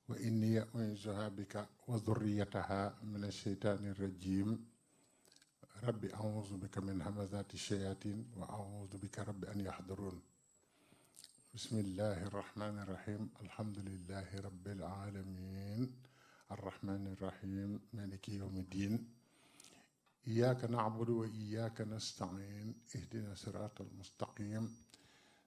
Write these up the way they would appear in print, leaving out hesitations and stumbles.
وإني أعيذها بك وذريتها من الشيطان الرجيم ربي أعوذ بك من همزات الشياطين وأعوذ بك رب أن يحضرون بسم الله الرحمن الرحيم الحمد لله رب العالمين الرحمن الرحيم مالك يوم الدين إياك نعبد وإياك نستعين اهدنا الصراط المستقيم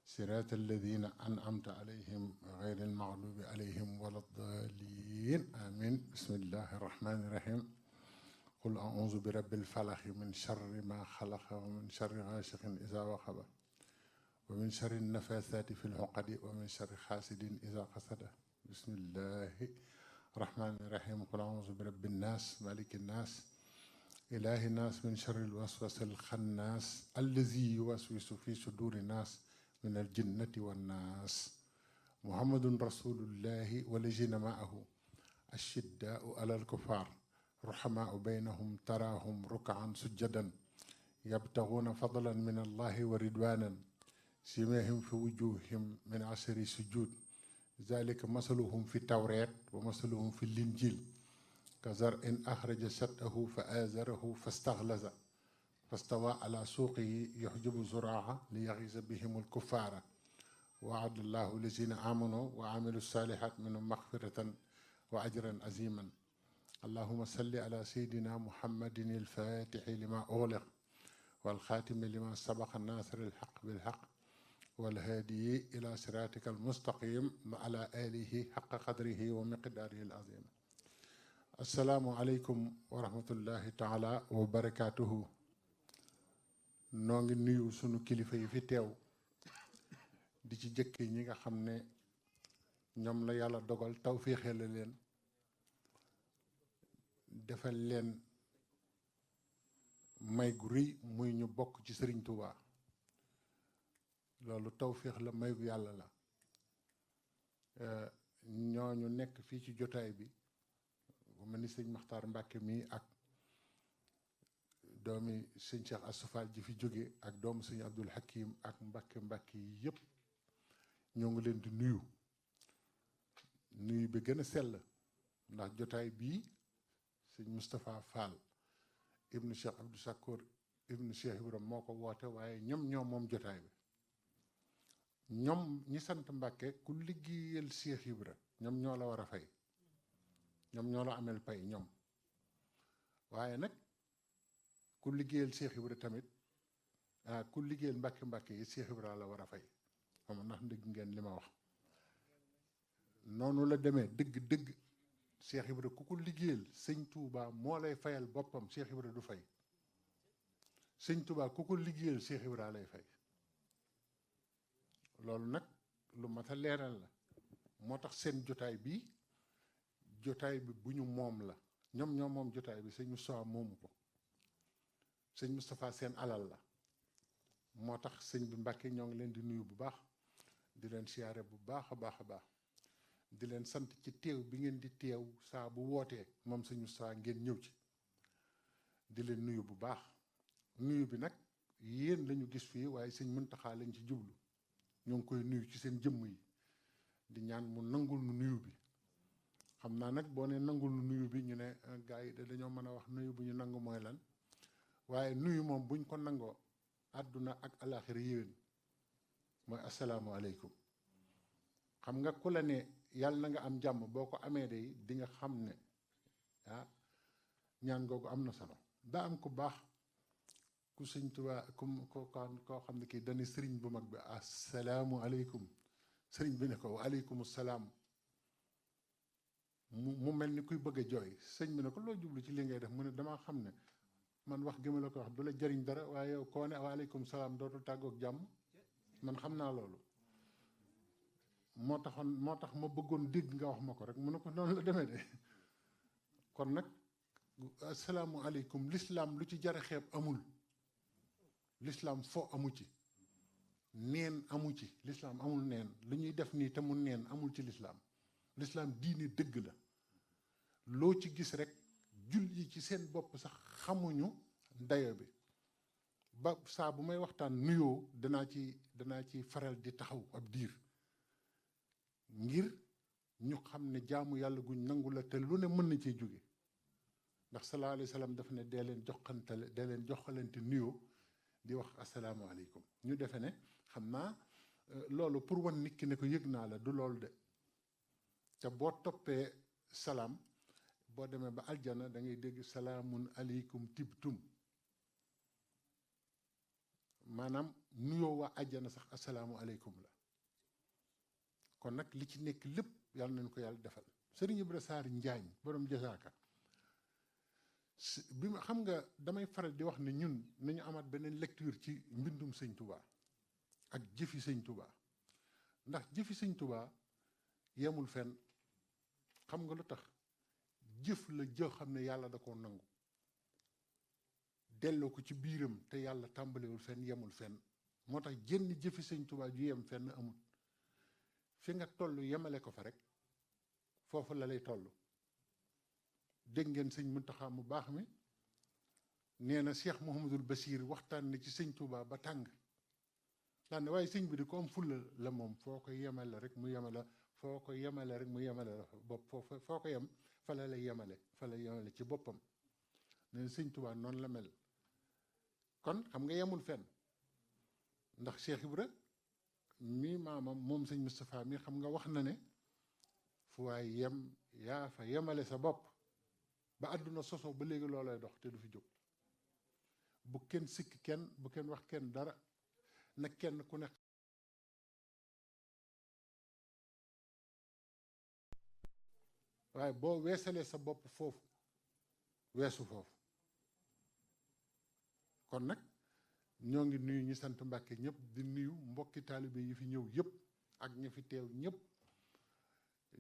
صراط الذين أنعمت عليهم غير المغضوب عليهم ولا الضالين آمين بسم الله الرحمن الرحيم قل أعوذ برب الفلق من شر ما خلق ومن شر غاسق إذا وقب ومن شر النفاثات في العقد ومن شر حاسد إذا حسد بسم الله الرحمن الرحيم قل أعوذ برب الناس مالك الناس إله الناس من شر الوسوس الخناس الذي يوسوس في صدور الناس من الجنة والناس محمد رسول الله والذين معه الشداء على الكفار رحماء بينهم تراهم ركعا سجدا يبتغون فضلا من الله ورضوانا سيماهم في وجوههم من عشر سجود ذلك مثلهم في التوراة ومثلهم في الإنجيل كزرع أخرج شطأه فآزره فاستغلظ فاستوى على سوقه يحجب زراعه ليغيظ بهم الكفار وعد الله الذين آمنوا وعملوا الصالحات منهم مغفرة وأجرا عظيما اللهم صل على سيدنا محمد الفاتح لما أغلق والخاتم لما سبق الناصر الحق بالحق والهادي إلى صراطك المستقيم وعلى آله حق قدره ومقداره العظيم السلام عليكم ورحمة الله تعالى وبركاته noo ngi nuyu sunu kilifa yi fi teew di ci jëkke ñi nga xam ne ñoom la yàlla dogal tawféexee la leen defal leen may gu rëy muy ñu bokk ci Sëriñ Tuubaa loolu tawféex la may gu yàlla la ñooñu nekk fii ci jotaay bi bu mel ni sëñ Maxtaar Mbàkke mii ak doomi sëñ Cheikh Assoufal ji fi jóge ak doomu sëñ Abdul Hakim ak mbàkke yi yëpp ñoo ngi leen di nuyu bi gën a sell ndax jotaay bii sëñ Moustapha Fall ibnu Cheikh Abdou Sakkour ibnu Cheikh Ibrahim moo ko woote waaye ñoo moom jotaay bi ñoom ñi sant Mbàkke ku liggéeyal Cheikh Ibra ñoom ñoo la war a fay ñoom ñoo la amel pay ñoom waaye nag ku liggéeyal Cheikh Ibra tamit ku liggéeyal Mbàkke yi Cheikh Ibra la war a fay xam ndax dëgg ngeen li ma wax noonu la demee dëgg Cheikh Ibra ku ko liggéeyal sëñ Touba moo lay fayal boppam Cheikh Ibra du fay sëñ Touba ku ko liggéeyal Cheikh Ibra lay fay loolu nag lu mat a leeral la moo tax seen jotaay bi bu ñu moom la ñoo moom jotaay bi sëñ Moustapha moomu ko sëñ Moustapha seen alal la moo tax sëñ bi Mbàkke ñoo ngi leen di nuyu bu baax di leen siyaare bu baax a baax di leen sant ci teew bi ngeen di teew saa bu wootee moom sëñ Moustapha ngeen ñëw ci di leen nuyu bu baax nuyu bi nag yéen lañu gis fii waaye sëñ Muntaxa lañ ci jublu ñoo ngi koy nuyu ci seen jëmm yi di ñaan mu nangul nu nuyu bi xam naa nag boo ne nangul nu nuyu bi ñu ne gars yi dañoo mën a wax nuyu bu ñu nangu mooy lan waaye nuyu moom buñ ko nangoo àdduna ak alaaxira yéwén mooy asalaamualeykum xam nga ku la ne yàlla na nga am jàmm boo ko amee day di nga xam ne ñaan googu am na solo daa am ku baax ku sëñ Tuubaa koo xam ne kii dani sëriñ bu mag bi asalaamualeykum sëriñ bi ne ko waaleykum salaam mu mel ni kuy bëgg a jooy sëñ bi ne ko loo jublu ci li ngay def mu ne damaa xam ne man wax gi ma la ko wax du la jariñ dara waaye yow koo ne waaleykum salaam dootul tàggoog jàmm man xam naa loolu moo tax ma bëggoon dégg nga wax ma ko rek mu ne ko noonu la demee de kon nag asalaamualeykum lislaam lu ci jara xeeb amul lislaam fo amu ci neen amu ci lislaam amul neen lu ñuy def nii te mu neen amul ci lislaam diine dëgg la loo ci gis rek jul yi ci seen bopp sax xamuñu dayo bi ba saa bu may waxtaan nuyoo danaa ci faral di taxaw ab diir ngir ñu xam ne jaamu yàlla guñ nangu la te lu ne mën na cee jóge ndax sallallahu alayhi wa sallam dafa ne dee leen joxalante nuyoo di wax asalaamaaleykum ñu defe ne xam naa loolu pour wan nit ki ne ko yëg naa la du loolu de te boo toppee salaam boo demee ba aljana da ngay dégg salaamun aleykum tibtum maanaam nuyoo waa aljana sax asalaamualeykum la kon nag li ci nekk lépp yàlla nañ ko yàlla defal Sëriñ Ibra Saar Njaañ borom jasaaka bi ma xam nga damay faral di wax ne ñun nañu amaat beneen lecture ci mbindum sëñ Touba ak jëfi sëñ Touba ndax jëfi sëñ Touba yemul fenn xam nga lu tax jëf la joo xam ne yàlla da koo nangu delloo ko ci biiram te yàlla tàmbalewul fenn yemul fenn moo tax jënn jëfi sëñ Touba ju yem fenn amul fi nga toll yemale ko fa rek foofu la lay toll dégg ngeen sëñ Muntaxa mu baax mi nee na Cheikh Mouhamadul Bachir waxtaan na ci sëñ Touba ba tàng daan ne waaye sëñ bi di ko am fulla la moom foo ko yemale rek mu yemale foo ko yemale rek mu yemale la bopp foo ko yem fa la lay yemale ci boppam nee na sëñ Touba noonu la mel kon xam nga yemul fenn ndax Cheikh Ibra mi maamam moom sëñ Moustapha mi xam nga wax na ne fu waay yem yaa fa yemale sa bopp ba àdduna sosoo ba léegi loolay dox te du fi jóg bu kenn sikk kenn bu kenn wax kenn dara na kenn ku ne waaye boo weesalee sa bopp foofu weesu foofu kon nag ñoo ngi nuyu ñi sant Mbàkke ñëpp di nuyu mbokki taalibe yi fi ñëw yëpp ak ñi fi teew ñëpp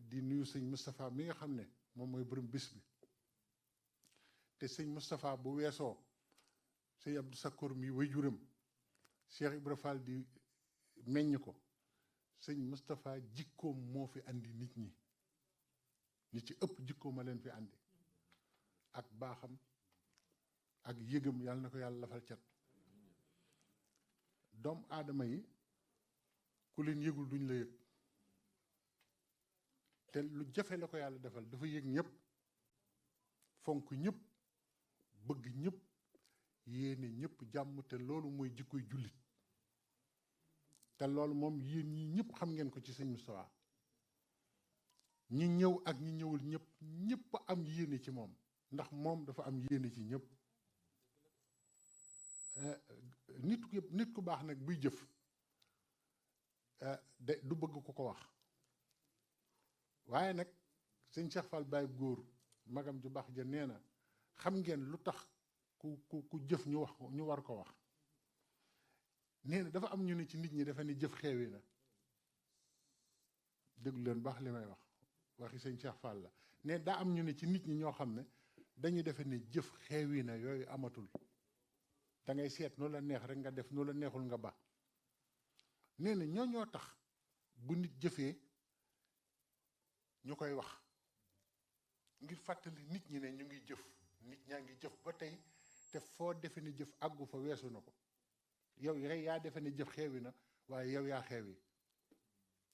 di nuyu sëñ Moustapha mi nga xam ne moom mooy borom bis bi te sëñ Moustapha bu weesoo sëñ Abdou Sakkoor mi waajuram Cheikh Ibra Fall di meññ ko sëñ Moustapha jikkoom moo fi andi nit ñi ci ëpp jikkoom a leen fi andi ak baaxam ak yëgam yàlla na ko yàlla lafal cat doomu aadama yi ku leen yëgul duñ la yëg te lu jafe la ko yàlla defal dafa yëg ñëpp fonk ñëpp bëgg ñëpp yéene ñëpp jàmm te loolu mooy jikkoy jullit te loolu moom yéen ñi ñëpp xam ngeen ko ci sëñ Moustapha ñi ñëw ak ñi ñëwul ñëpp am yéene ci moom ndax moom dafa am yéene ci ñëpp nit ku baax nag buy jëf du bëgg ku ko wax waaye nag sëñ Cheikh Fall Baye góor magam ju baax ja nee na xam ngeen lu tax ku jëf ñu war ko wax nee na dafa am ñu ne ci nit ñi dafa ne jëf xeewi na déglu leen baax li may wax waxi sëñ Cheikh Fall la ne daa am ñu ne ci nit ñi ñoo xam ne dañuy defe ne jëf xeewi na yooyu amatul da ngay seet noo la neex rek nga def noo la neexul nga ba nee na ñoo tax bu nit jëfee ñu koy wax ngir fàttali nit ñi ne ñu ngi jëf nit ñaa ngi jëf ba tey te foo defe ne jëf àggu fa weesu na ko yow yaa defe ne jëf xeewi na waaye yow yaa xeewi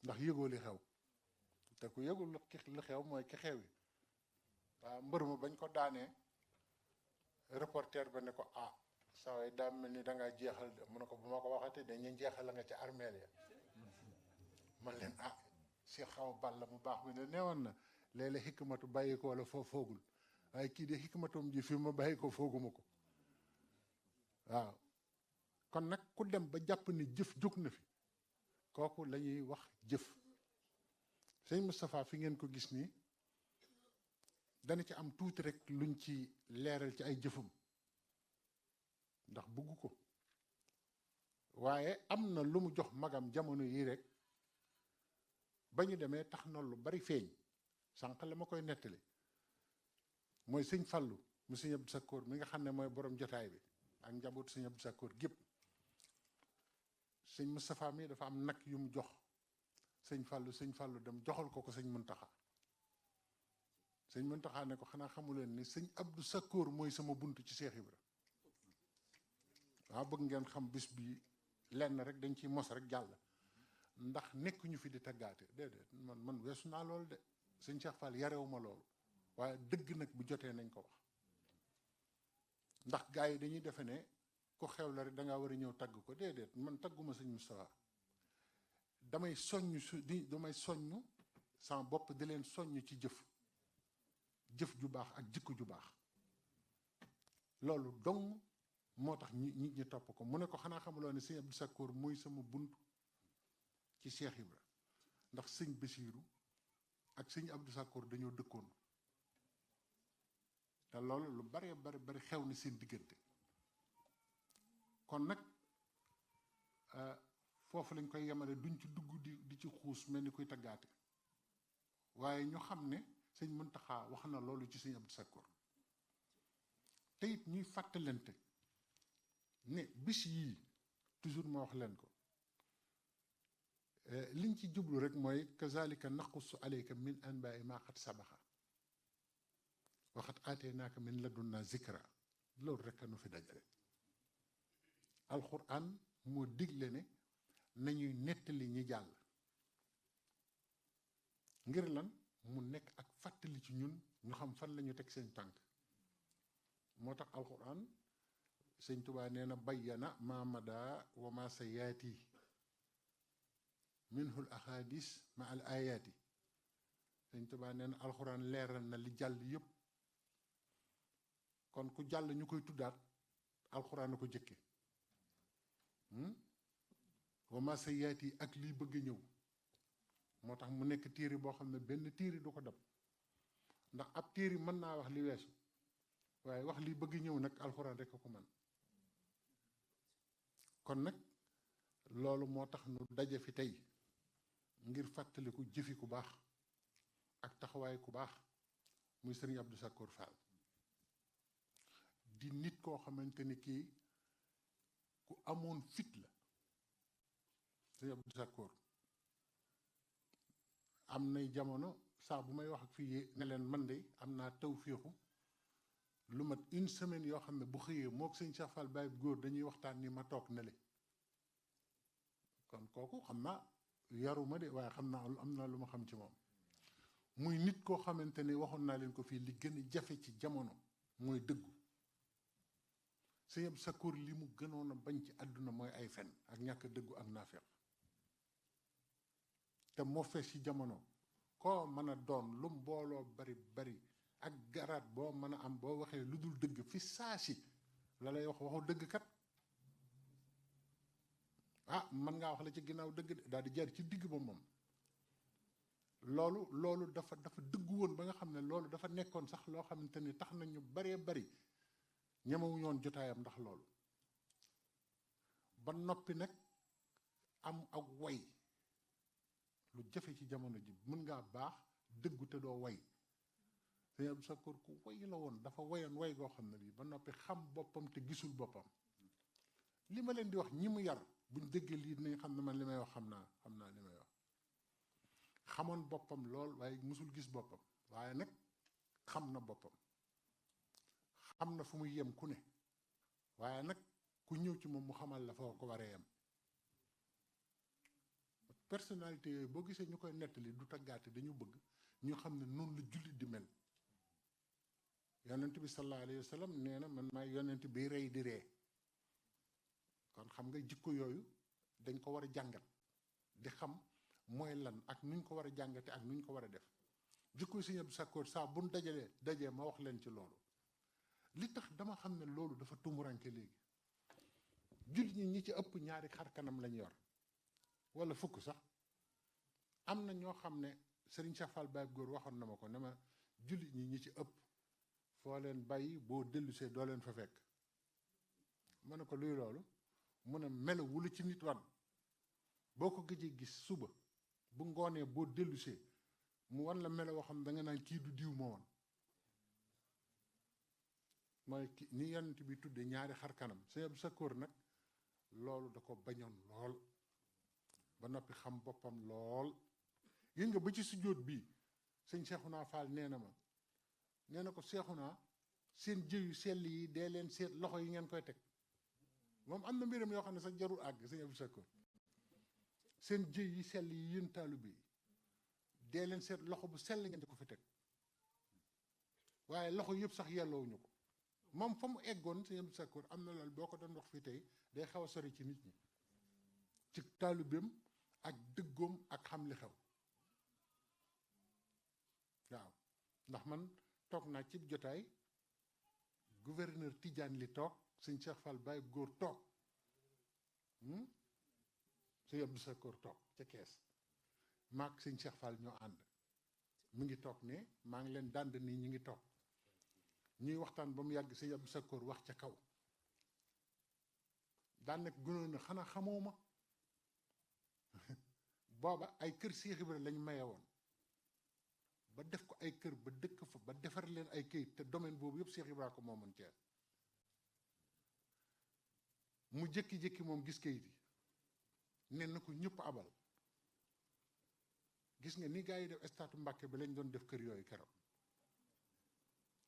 ndax yëgoo li xew te ku yëgul li xew mooy ki xeewi waaw mbër ma bañ ko daanee reporter ba ne ko saa waay daa mel ni dangaa jeexal de mu ne ko bu ma ko waxatee dañuy jeexal la nga ca armeel ya man leen Cheikh xaw Balla mu baax mi ne neewoon na léeg-léeg xikmatu bàyyi ko wala foo foogul waaye kii de xikmatum ji fi ma bàyyi ko fooguma ko waaw kon nag ku dem ba jàpp ni jëf jóg na fi kooku la ñuy wax jëf sëñ Moustapha fi ngeen ko gis nii dana ci am tuuti rek luñ ci leeral ci ay jëfam ndax bugg ko waaye am na lu mu jox magam jamono yii rek ba ñu demee tax na lu bari feeñ sànq la ma koy nettali mooy sëñ Fallu mu sëñ Abdou Sakkoor mi nga xam ne mooy borom jotaay bi ak njabootu sëñ Abdou Sakkoor gépp sëñ Moustapha mi dafa am nag yu mu jox sëñ Fallu dem joxal ko sëñ Muntaxa sëñ Muntaxa ne ko xanaa xamuleen ni sëñ Abdou Sakkoor mooy sama bunt ci Cheikh Ibra waaw bëgg ngeen xam bis bi lenn rek dañ ciy mos rek jàll ndax nekkuñu fi di taggaate déedéet man weesu naa loolu de sëñ Cheikh Fall yarewuma loolu waaye dëgg nag bu jotee nañ ko wax ndax gars yi dañuy defe ne ku xew la rek da ngaa war a ñëw tagg ko déedéet man tagguma sëñ Moustapha damay soññ sama bopp di leen soññ ci jëf ju baax ak jikko ju baax loolu dong moo tax ñi topp ko mu ne ko xanaa xamuloo ne sëñ Abdou Sakkoor mooy sama bunt ci Cheikh Ibra ndax sëñ Basiiru ak sëñ Abdou Sakkoor dañoo dëkkoon te loolu lu bari xew na seen diggante kon nag foofu lañ koy yemale duñ ci dugg di ci xuus mel ni kuy taggaate waaye ñu xam ne sëñ Muntaxa wax na loolu ci sëñ Abdou Sakkoor te it ñuy fàttalante ne bis yii toujours ma wax leen ko liñ ci jublu rek mooy kazalika naqussu alayka min anbaai ma qad sabaxa waxat aateenaaka min ladunna zikra loolu rek a nu fi dajale alquran moo digle ne nañuy nettali ñi jàll ngir lan mu nekk ak fàttali ci ñun ñu xam fan lañu teg seen tànk moo tax alquran sëñ Tuubaa nee na bayyana ma mada wa ma sa yaati minhul ahadis ma al ayaati sëñ Tuubaa nee na alquran leeral na li jàll yépp kon ku jàll ñu koy tuddaat alquran na ko jëkke wa ma sa yaati ak liy bëgg ñëw moo tax mu nekk téere boo xam ne benn téere du ko dab ndax ab téere mën naa wax li weesu waaye wax li bëgg ñëw nag alxuraan rek a ko man kon nag loolu moo tax nu daje fi tey ngir fàttaliku jëfi ku baax ak taxawaay ku baax muy sëriñ Abdou Sakkoor Fall di nit koo xamante ni kii ku amoon fit la sëriñ Abdou Sakkoor am nay jamono saa bu may wax ak fii ne leen man de am naa tawféexu lu mat une semaine yoo xam ne bu xëyee moog sëñ Cheikh Fall Baye góor dañuy waxtaan ni ma toog nele kon kooku xam naa yaruma de waaye xam naa am na lu ma xam ci moom muy nit koo xamante ne waxoon naa leen ko fii li gën a jafe ci jamono mooy dëggu sëñ Abdou Sakkoor li mu gënoon a bañ ci àdduna mooy ay fen ak ñàkk dëggu ak naafeq te moo fees ci jamono koo mën a doon lu mbooloo bari ak garaat boo mën a am boo waxee lu dul dëgg fi saasi la lay wax waxu dëgg kat ah mën ngaa wax la ci ginnaaw dëgg de daal di jaar ci digg ba moom loolu dafa dëggu woon ba nga xam ne loolu dafa nekkoon sax loo xamante ni tax na ñu baree bari ñemewu ñoon jotaayam ndax loolu ba noppi nag am ak way lu jafe ci jamono ji mën ngaa baax dëggu te doo way sëñ Abdou Sakkoor ku way la woon dafa wayoon way goo xam ne bii ba noppi xam boppam te gisul boppam li ma leen di wax ñi mu yar buñ déggee lii dinañ xam ne man li may wax xam naa li may wax xamoon boppam lool waaye musul gis boppam waaye nag xam na boppam xam na fu muy yem ku ne waaye nag ku ñëw ci moom mu xamal la foo ko waree yem personnalité yooyu boo gisee ñu koy nettali du taggaate dañu bëgg ñu xam ne noonu la jullit di mel yonent bi sallallahu alayhi wa sallam nee na man maay yonent bi rey di ree kon xam nga jikko yooyu dañ ko war a jàngat di xam mooy lan ak nuñ ko war a jàngate ak nuñ ko war a def jikko Sëñ Abdou Sakkoor saa buñ dajee ma wax leen ci loolu li tax dama xam ne loolu dafa tumuranke léegi jullit ñi ci ëpp ñaari xar kanam lañ yor wala fukk sax am na ñoo xam ne Serigne Cheikh Fall Baye góor waxoon na ma ko ne ma jullit ñi ci ëpp foo leen bàyyi boo dellusee doo leen fa fekk ma ne ko luy loolu mu ne melo wula ci nit wan boo ko gëjee gis suba bu ngoonee boo dellusee mu wan la melo woo xam ne da nga naan kii du diw ma woon mooy ni yonent bi tudde ñaari xar kanam Sëñ Abdou Sakkoor nag loolu da ko bañoon lool ba noppi xam boppam lool gis nga ba ci sujjóot bii sëñ Seexuna Faal nee na ko Seexuna seen jëw yu sell yi dee leen seet loxo yi ngeen koy teg moom am na mbiram yoo xam ne sax jarul àgg sëñ Abdou Sakkoor seen jëw yi sell yi yéen taalibe yi dee leen seet loxo bu sell ngeen di ko fi teg waaye loxo yëpp sax yelloowuñu ko moom fa mu eggoon sëñ Abdou Sakkoor am na loolu boo ko doon wax fii tey day xaw a sori ci nit ñi ci taalibeem ak dëggoom ak xam li xew waaw ndax man toog naa ci jotaay gouverneur Tidiane li toog sëñ Cheikh Fall Baye góor toog sëñ Abdou Sakkoor toog ca kees maak sëñ Cheikh Fall ñoo ànd mu ngi toog ne maa ngi leen dànd nii ñu ngi toog ñuy waxtaan ba mu yàgg sëñ Abdou Sakkoor wax ca kaw daan nag gënoon na xanaa xamoo ma booba ay kër Cheikh Ibra lañ maye woon ba def ko ay kër ba dëkk fa ba defar leen ay këyit te domaine boobu yëpp Cheikh Ibra ko moomoon Cees mu jékki-jékki moom gis këyit yi nen na ko ñëpp abal gis nga ni gars yi def statu Mbàkke bi lañ doon def kër yooyu keroog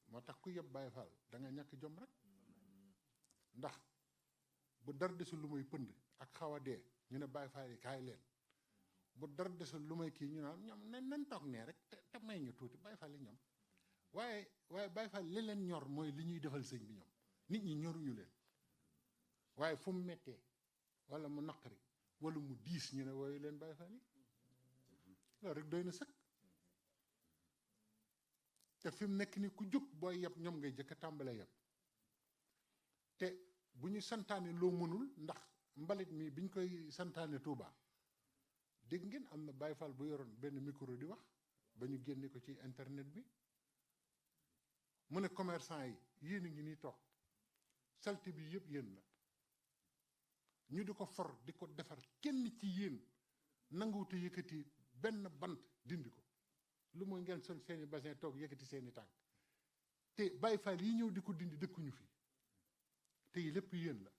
moo tax ku yëpp Baye Fall da nga ñàkk jom rek ndax bu dara desul lu may pënd ak xaw a dee ñu ne Baye Fall yi kaay leen bu dara desul lu may kii ñu naan ñoom nañ toog nee rek te may ñu tuuti Baye Fall yi ñoom waaye Baye Fall li leen ñor mooy li ñuy defal sëñ bi ñoom nit ñi ñoruñu leen waaye fu mu mettee wala mu naqari wala mu diis ñu ne wooyu leen Baye Fall yi loolu rek doy na sëkk te fi mu nekk ni ku jóg booy yeb ñoom ngay jëkk a tàmbalee yeb te bu ñu santaane loo mënul ndax mbalit mi biñ koy santaane Touba dégg ngeen am na Baye Fall bu yoroon benn micro di wax ba ñu génne ko ci internet bi mu ne commerçant yi yéen a ngi nii toog salte bi yëpp yéen la ñu di ko for di ko defar kenn ci yéen nanguwute yëkkati benn bant dindi ko lu mooy ngeen sol seeni bassin toog yëkkati seeni tànk te Baye Fall yi ñëw di ko dindi dëkkuñu fi te yi lépp yéen la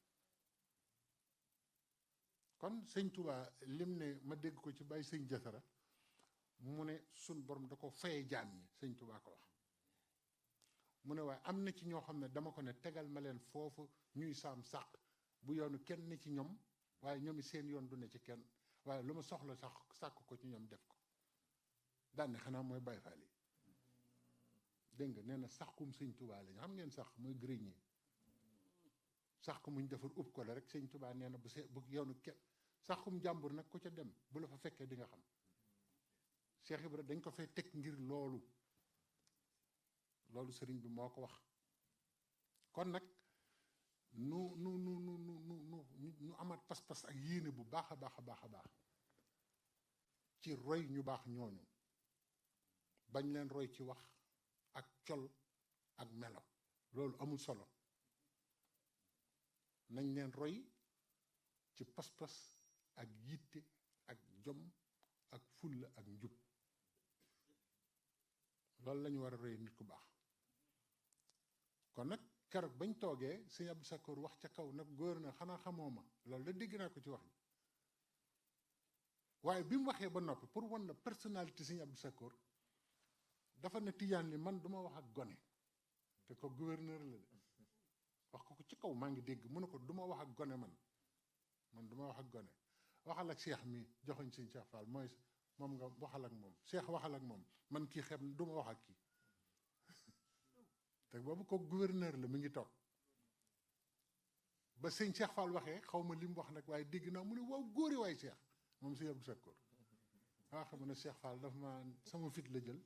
kon sëñ Touba lim ne ma dégg ko ci Baye sëñ Jasara mu ne sun borom da ko faye jaam ñi sëñ Touba ko wax mu ne waaye am na ci ñoo xam ne dama ko ne tegal ma leen foofu ñuy saam sàq bu yoonu kenn ne ci ñoom waaye ñoomi seen yoon du ne ci kenn waaye lu ma soxla sax sàkk ko ci ñoom def ko daanne xanaa mooy Baye Fall yi dégg nga nee na saxkum sëñ Touba lañu xam ngeen sax mooy grenier sax ko muñ defar ub ko la rek sëñ Touba nee na bu yoonu kenn saxum jàmbur nag ku ca dem bu la fa fekkee di nga xam Cheikh Ibra dañ ko fay teg ngir loolu sëriñ bi moo ko wax kon nag nu amaat pas-pas ak yéene bu baax a baax a baax a baax ci roy ñu baax ñooñu bañ leen roy ci wax ak col ak melo loolu amul solo nañ leen roy ci pas-pas ak yitte ak jom ak fulla ak njub loolu la ñu war a roy nit ku baax kon nag keroog bañ toogee sëñ Abdou Sakkoor wax ca kaw nag gouverneur xanaa xamoo ma loolu la dégg naa ko ci wax ji waaye bi mu waxee ba noppi pour wan la personnalité sëñ Abdou Sakkoor dafa ne tijaan li man duma wax ak gone te ko gouverneur la de wax ko ci kaw maa ngi dégg mu ne ko duma wax ak gone man duma wax ak gone waxal ak Cheikh mi joxoñ sëñ Cheikh Fall mooy moom nga waxal ak moom Cheikh waxal ak moom man kii xeeb duma wax ak kii te boobu ko gouverneur la mi ngi toog ba sëñ Cheikh Fall waxee xaw ma li mu wax nag waaye dégg naa mu ne waaw góori waay Cheikh moom sëñ Abdou Sakkoor xam ne Cheikh Fall dafa ma sama fit la jël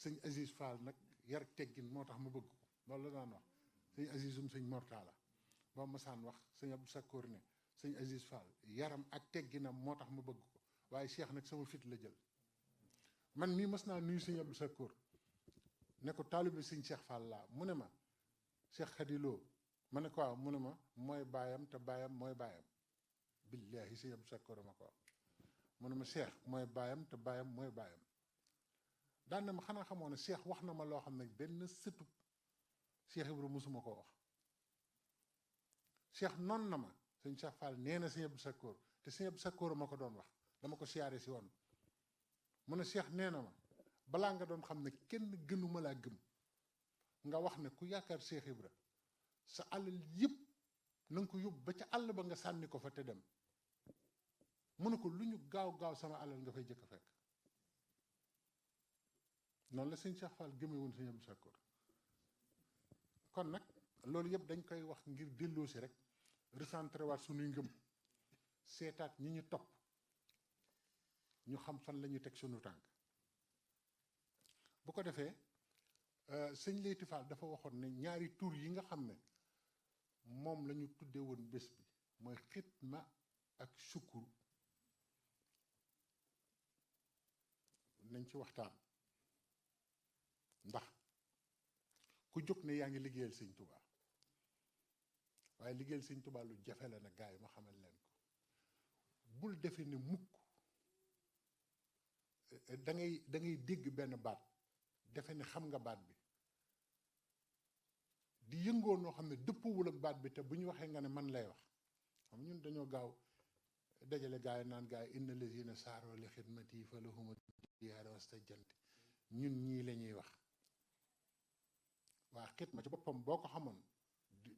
sëñ Aziz Fall nag yar teggin moo tax ma bëgg ko loolu la daan wax sëñ Azizum sëñ Mortala ba masaan wax sëñ Abdou Sakkoor ne sëñ Aziz Fall yaram ak tegginam moo tax ma bëgg ko waaye Cheikh nag sama fit la jël man mii mas naa nuyu sëñ Abdou Sakkoor ne ko taalibe sëñ Cheikh Fall laa mu ne ma Cheikh Khadiloo ma ne ko waaw mu ne ma mooy baayam te baayam mooy baayam billaahi sëñ Abdou Sakkoor ma ko mu ne ma Cheikh mooy baayam te baayam mooy baayam daan na ma xanaa xamoo ne Cheikh wax na ma loo xam ne benn sëtub Cheikh Ibra musuma ko wax Cheikh noon na ma sëñ Cheikh Fall nee na sëñ Abdou Sakkoor te sëñ Abdou Sakkoor ma ko doon wax dama ko siyaare si woon mu ne Cheikh nee na ma balaa nga doon xam ne kenn gënuma laa gëm nga wax ne ku yaakaar Cheikh Ibra sa alal yëpp na nga ko yóbbu ba ca àll ba nga sànni ko fa te dem mu ne ko lu ñu gaaw gaaw sama alal nga fay jëkk a fekk noonu la sëñ Cheikh Fall gëmee woon sëñ Abdou Sakkoor. kon nag loolu yëpp dañ koy wax ngir delloosi rek recentré waat suñuy ngëm seetaat ñi ñu topp ñu xam fan la ñu teg suñu tànk. bu ko defee sëñ Leyti Fall dafa waxoon ne ñaari tur yi nga xam ne moom la ñu tudde woon bés bi mooy xitma ak sukkur nañ ci waxtaan. ndax ku jóg ne yaa ngi liggéeyal sëñ Touba waaye liggéeyal sëñ Touba lu jafe la nag gaa yi ma xamal leen ko. bul defe ne mukk da ngay dégg benn baat defe ne xam nga baat bi di yëngoo noo xam ne dëppawul ak baat bi te bu ñu waxee nga ne man lay wax. xam ñun dañoo gaaw dajale gaa yi naan gaa yi inna lazina saaroo li xidmati fa lahum diyaara wastajjanti ñun ñii la ñuy wax. waa xitma ci boppam boo ko xamoon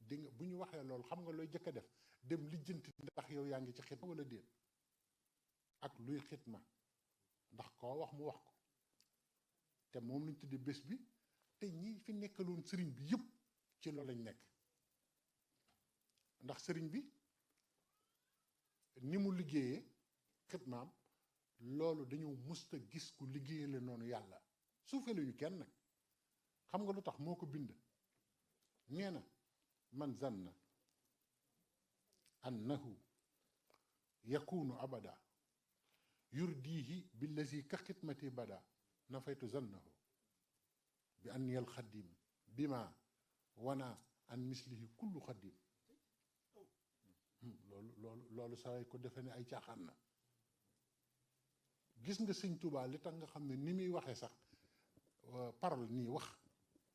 di nga bu ñu waxee loolu xam nga looy jëkk a def dem lijjanti ndax yow yaa ngi ci xitma wala déet ak luy xitma ndax koo wax mu wax ko te moom lañ tuddi bés bi te ñi fi nekkaloon sëriñ bi yëpp ci loolu lañ nekk. ndax sëriñ bi ni mu liggéeyee xitmaam loolu dañoo musta gis ku liggéeyale noonu yàlla suufeeluñu kenn nag. xam nga lu tax moo ko bind nee na man zanna annahu yakunu abada yurdihi billazi ka xidmati bada nafaytu zannahu bi anniyal xadim bima wana an mislihi kullu xadim. loolu saway ko defe ne ay caaxaan na. gis nga sëñ Tuubaa li tax nga xam ne ni muy waxee sax parole nii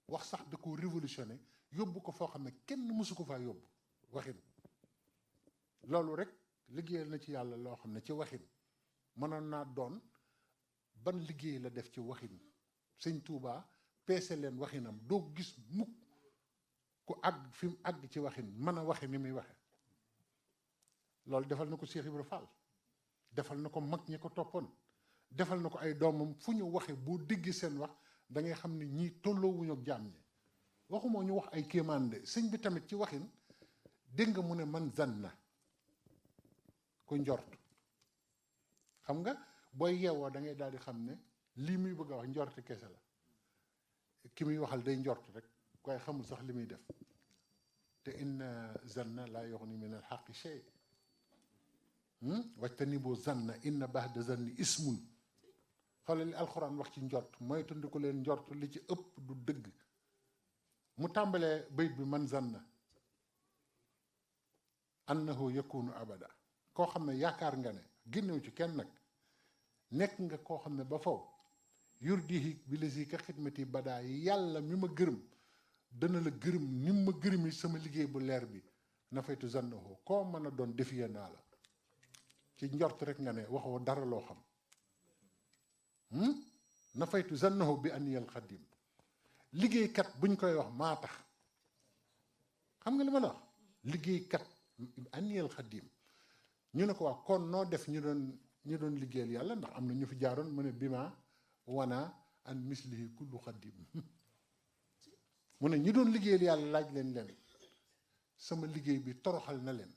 wax sax da ko révolutionné yóbbu ko foo xam ne kenn mësu ko faa yóbbu waxin. loolu rek liggéeyal na ci yàlla loo xam ne ci waxin mënoon naa doon ban liggéey la def ci waxin. sëñ Tuubaa peese leen waxinam doo gis mukk ku àgg fi mu àgg ci waxin mën a waxe ni muy waxe. loolu defal na ko Cheikh Ibra Fall defal na ko mag ñi ko toppoon defal na ko ay doomam fu ñu waxe boo déggee seen wax da ngay xam ne ñii tolloowuñu ak jaam ñi. waxumoo ñu wax ay kéemaan de sëñ bi tamit ci waxin dégg nga mu ne man zanna ku njort. xam nga booy yeewoo da ngay daal di xam ne lii muy bëgg a wax njort kese la ki muy waxal day njort rek waaye xamul sax li muy def. te inna zanna laa yughni min al haqqi shay wajtanibu zanna inna ba'da zanni ismun. xoolal li alxuraan wax ci njort mooy tund ko leen njort li ci ëpp du dëgg. mu tàmbalee bayit bi man zanna annahu yakunu abada koo xam ne yaakaar nga ne génnew ci kenn nag nekk nga koo xam ne ba faw yurdihi bi lazi ka xidmati badaa yàlla mi ma gërëm dana la gërëm ni ma gërëmi sama liggéey bu leer bi nafaytu zannahu koo mën a doon defiyee naa la ci njort rek nga ne waxoo dara loo xam. nafaytu zannahu bi anniyal xadim liggéeykat buñ koy wax maa tax. xam nga li ma la wax liggéeykat anniyal xadim ñu ne ko wax kon noo def ñu doon liggéeyal yàlla ndax am na ñu fi jaaroon mu ne bima wana an mislihi kullu xadim mu ne ñu doon liggéeyal yàlla laaj leen sama liggéey bi toroxal na leen.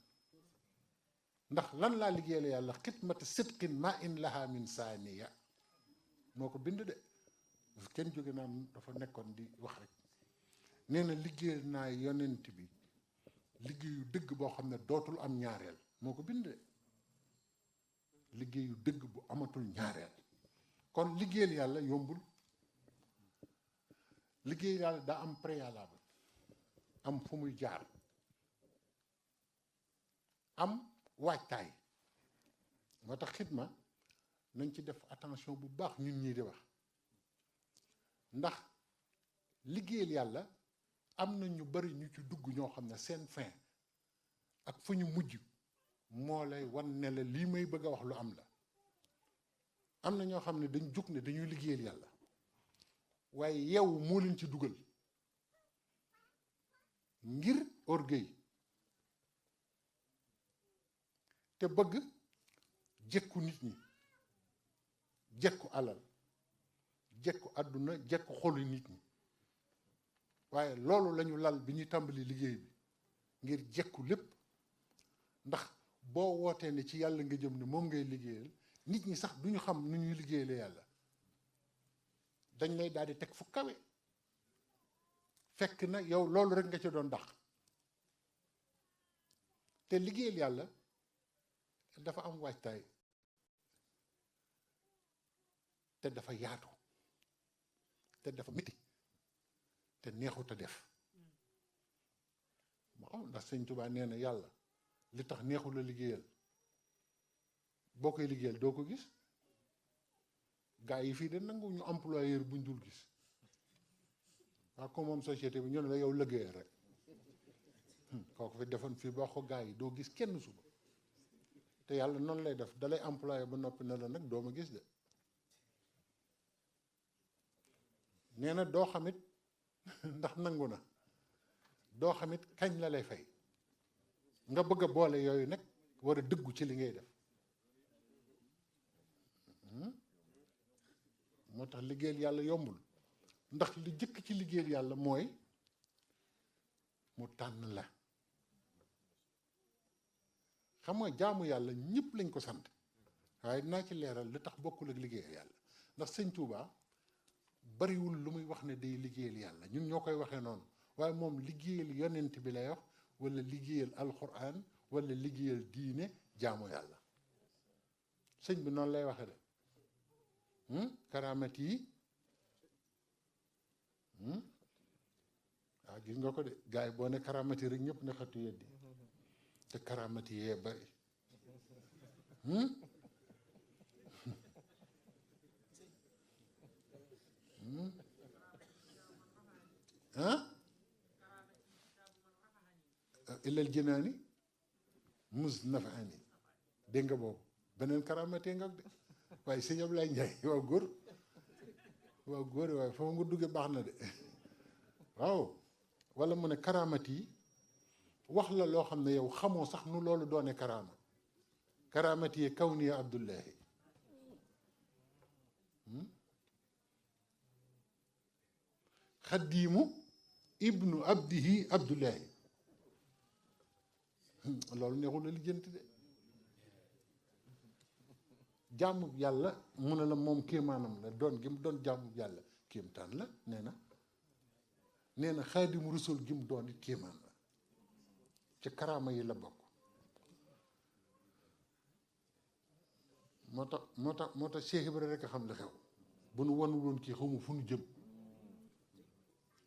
ndax lan laa liggéeyal yàlla xidmata sidqin ma in laha min saaniya moo ko bind de kenn jóge naa dafa nekkoon di wax rek nee na liggéeyal naa yonent bi liggéeyu dëgg boo xam ne dootul am ñaareel moo ko bind de liggéeyu dëgg bu amatul ñaareel. kon liggéeyal yàlla yombul. liggéeyal yàlla daa am préalable am fu muy jaar am waajtaay. moo tax xidma nañ ci def attention bu baax ñun ñii di wax ndax liggéeyal yàlla am na ñu bari ñu ci dugg ñoo xam ne seen fin ak fu ñu mujj moo lay wan ne la lii may bëgg a wax lu am la. am na ñoo xam ne dañ jóg ne dañuy liggéeyal yàlla waaye yeewu moo leen ci dugal ngir orgueil te bëgg jekku nit ñi jekku alal jekku àdduna jekku xolu nit ñi waaye loolu lañu lal bi ñuy tàmbali liggéey bi ngir jekku lépp ndax boo wootee ne ci yàlla nga jëm ne moom ngay liggéeyal nit ñi sax duñu xam nu ñuy liggéeyale yàlla dañ lay daal di teg fu kawe fekk na yow loolu rek nga ci doon dax te liggéeyal yàlla dafa am waajtaay te dafa yaatu te dafa métti te neexut a def waaw ndax sëñ Tuubaa nee na yàlla li tax neexul a liggéeyal boo koy liggéeyal doo ko gis gaa yi fii de nangu ñu employeur buñ dul gis waaw comme moom société bi ñu ne la yow liggéeyal rek kooku fi defoon fii boo ko gaa yi doo gis kenn suba te yàlla noonu lay def dalay employé ba noppi na la nag doo ma gis de nee na doo xamit ndax nangu na doo xamit kañ la lay fay nga bëgg a boole yooyu nag war a dëggu ci li ngay def moo tax liggéeyal yàlla yombul ndax li jëkk ci liggéeyal yàlla mooy mu tànn la xam nga jaamu yàlla ñëpp lañ ko sant waaye dinaa ci leeral li tax bokkul ak liggéeyal yàlla ndax sëñ Touba bariwul lu muy wax ne day liggéeyal yàlla ñun ñoo koy waxee noonu waaye moom liggéeyal yonent bi lay wax wala liggéeyal alxuraan wala liggéeyal diine jaamu yàlla sëñ bi noonu lay waxe de karaamati yi waaw gis nga ko de gars yi boo ne karaamati rek ñëpp ne xatu yeddi te karaamati yee bari ilal jinaani mus nafaani dégg nga boobu beneen karaamati nga de waaye sëñ Ablaye Ndiaye waaw góor waaye foofu nga dugge baax na de waaw wala mu ne karaamat yi wax la loo xam ne yow xamoo sax nu loolu doone karaama karaamat yi kaw niya Abdullahi xaddiimu ibnu abdihi Abdullahi loolu neexul la lijjanti de jaamu yàlla mu ne la moom kéemaanam la doon gi mu doon jaamu yàlla kéemtaan la nee na xaadimu rasul gi mu doon it kéemaan la ci karaama yi la bokk moo tax Cheikh Ibra rek a xam li xew bu nu wanul woon kii xamu fu nu jëm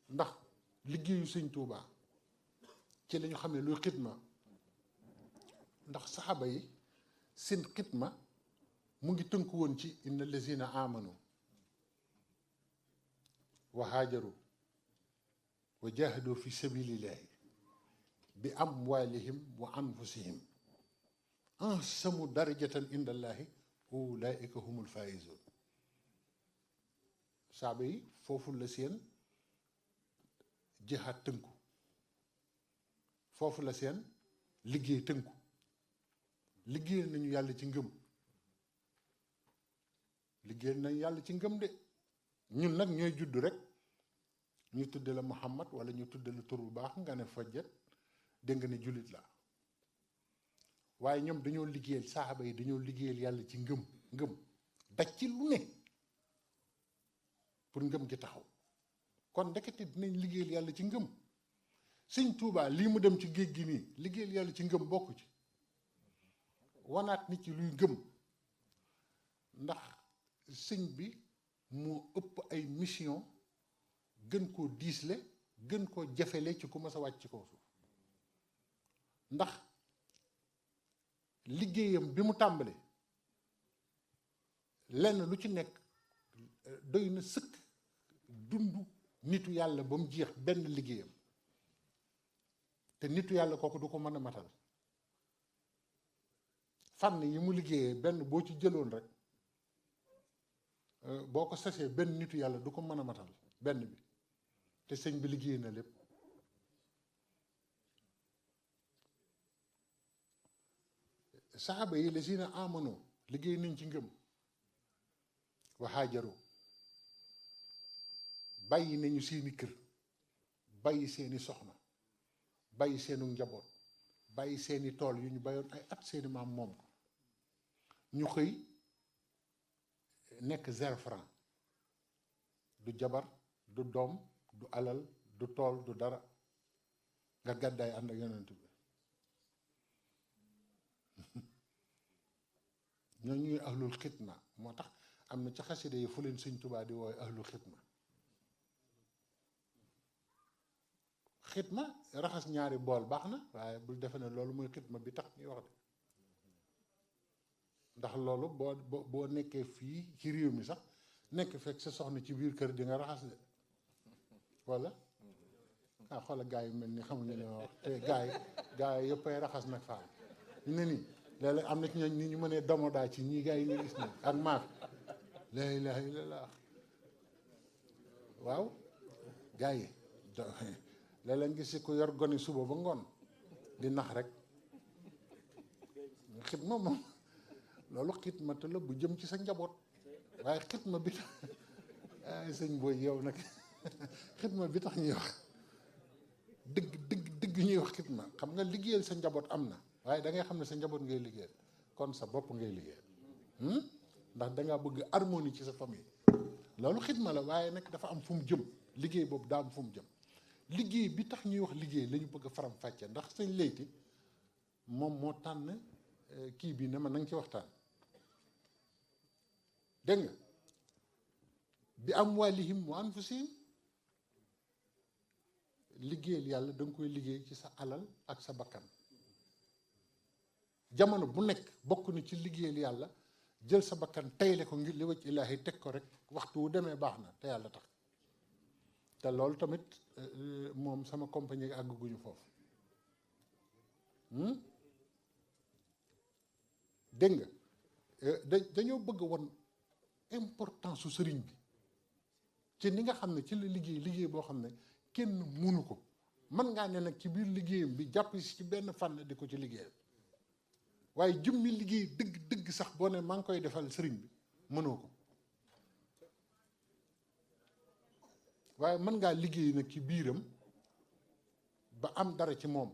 ndax liggéeyu sëñ Tuubaa ci la ñu xamee luy xidma ndax saxaaba yi seen xidma mu ngi tënku woon ci inna lazina amanu wa haajaru wa jahadu fi sabilillahi bi amwalihim wa anfusihim ansamu darajatan indallahi ulaika humul faizun saaba yi foofu la seen jihaad tënku foofu la seen liggéey tënku liggéeyal nañu yàlla ci ngëm liggéeyal nañu yàlla ci ngëm de ñun nag ñooy judd rek ñu tudde la Muhammad wala ñu tudde la tur bu baax nga ne fajjat dégg nga ne jullit la waaye ñoom dañoo liggéeyal saxaaba yi dañoo liggéeyal yàlla ci ngëm daj ci lu ne pour ngëm gi taxaw kon ndekete dinañ liggéeyal yàlla ci ngëm sëñ Tuubaa lii mu dem ci géej gi nii liggéeyal yàlla ci ngëm bokku ci wanaat nit ci luy ngëm ndax sëñ bi moo ëpp ay mission gën koo diisle gën koo jafele ci ku mas a wàcc ci kaw suuf ndax liggéeyam bi mu tàmbale lenn lu ci nekk doy na sëkk dundu nitu yàlla ba mu jeex benn liggéeyam te nitu yàlla kooku du ko mën a matal fànn yi mu liggéeyee benn boo ci jëloon rek boo ko sasee benn nitu yàlla du ko mën a matal benn bi te sëñ bi liggéey na lépp saxaaba yi la si na amano liggéey nañ ci ngëm wa haajaru bàyyi nañu seeni kër, bàyyi seeni soxna, bàyyi seenu njaboot, bàyyi seeni tool yu ñu bayoon ay at seeni maam moom ko, ñu xëy nekk 0 franc, du jabar, du doom, du alal, du tool, du dara, nga gàddaay ànd ak yonent bi. ñoo ñuy ahlul xidma. moo tax am na ci xasida yi fu leen Sëñ Tuubaa di wooy ahlul xidma. xidma raxas ñaari bool baax na, waaye bul defe ne loolu mooy xidma bi tax ñuy wax de. ndax loolu boo nekkee fii ci réew mi sax nekk fekk sa soxna ci biir kër di nga raxas de walla ah xoola gaa yi mel ni xamuñu ne wax te gaa yi yëppay raxas nag faam ñu ne nii léeg-léeg am na ci ñooñ ni ñu mënee domodaa ci ñii gaa yi nga gis ni ak maaf la ilaha illallah waaw gaa yi léeg-léeg gis si ku yor gone suba ba ngoon di nax rek xidma moom loolu xidma te la bu jëm ci sa njaboot waaye xidma bi tax ay sëñ booy yow nag xidma bi tax ñuy wax dëgg ñuy wax xidma xam nga liggéeyal sa njaboot am na waaye da ngay xam ne sa njaboot ngay liggéeyal kon sa bopp ngay liggéeyal ndax dangaa bëgg harmonie ci sa famille loolu xidma la waaye nag dafa am fu mu jëm liggéey boobu daa am fu mu jëm liggéey bi tax ñuy wax liggéey la ñu bëgg a faram fàcce ndax sëñ Leyti moom moo tànn kii bi ne ma na nga ci waxtaan dégg nga bi amwaalihim wa anfusihim liggéeyal yàlla da nga koy liggéey ci sa alal ak sa bakkan jamono bu nekk bokk na ci liggéeyal yàlla jël sa bakkan tayle ko ngir li wacc ilaahi teg ko rek waxtu wu demee baax na te yàlla tax te loolu tamit moom sama compagnie àgguñu foofu dégg nga dañoo bëgg woon importance su sëriñ bi ci ni nga xam ne ci la liggéey boo xam ne kenn munu ko mën ngaa ne nag ci biir liggéeyam bi jàpp si ci benn fànn di ko ci liggéeyal waaye jëmmi liggéey dëgg sax boo ne maa ngi koy defal sëriñ bi mënoo ko waaye mën ngaa liggéey nag ci biiram ba am dara ci moom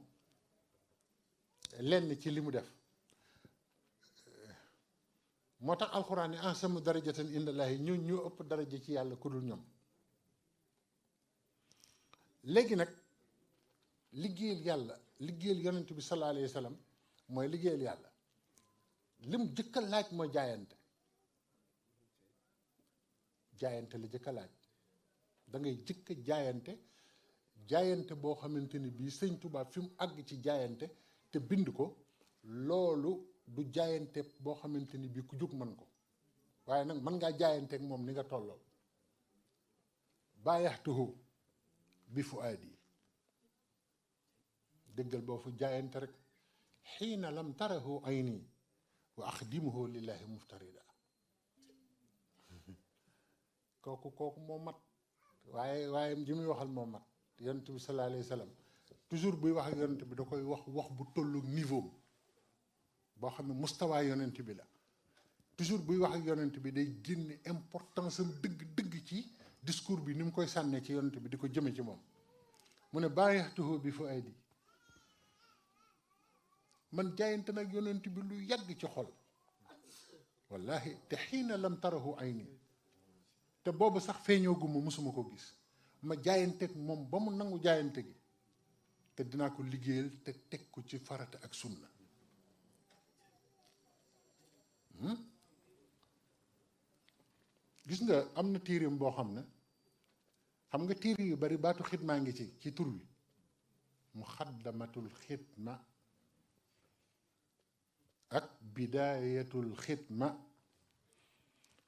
lenn ci li mu def moo tax alxuraan ni ansamu darajatan indallaahi ñoo ëpp daraja ci yàlla ku dul ñoom léegi nag liggéeyal yonent bi sallallahu alayhi wa sallam mooy liggéeyal yàlla lim jëkka laaj mooy jaayante la jëkka laaj da ngay jëkka jaayante boo xamante ni bii sëñ Tuubaa fi mu àgg ci jaayante te bind ko loolu du jaayante boo xamante ni bii ku jóg mën ko waaye nag mën ngaa jaayante ak moom ni nga tolloo baayaxtuhu bi fu aadi dëggal boo fu jaayante rek xiina lam tarahu ayni wa axdimuhu lillahi muftarida kooku moo mat waaye ji muy waxal moo mat yonent bi sallallahu alayhi wa sallam toujours buy wax ak yonent bi da koy wax bu tollu niveau boo xam ne mustawaa yonent bi la toujours buy wax ak yonent bi day génne importance am dëgg ci discours bi ni mu koy sànnee ci yonent bi di ko jëme ci moom mu ne baayaxtuhu bi fu aydi man jaayante nag yonent bi lu yàgg ci xol wallahi te xiina lam tarahu ayni te boobu sax feeñooguma mosuma ko gis ma jaayanteeg moom ba mu nangu jaayante gi te dinaa ko liggéeyal te teg ko ci farata ak sunna gis nga am na téereem boo xam ne xam nga téere yu bari baatu xidmaa ngi ci tur wi muxaddamatul xidma ak bidaayatul xidma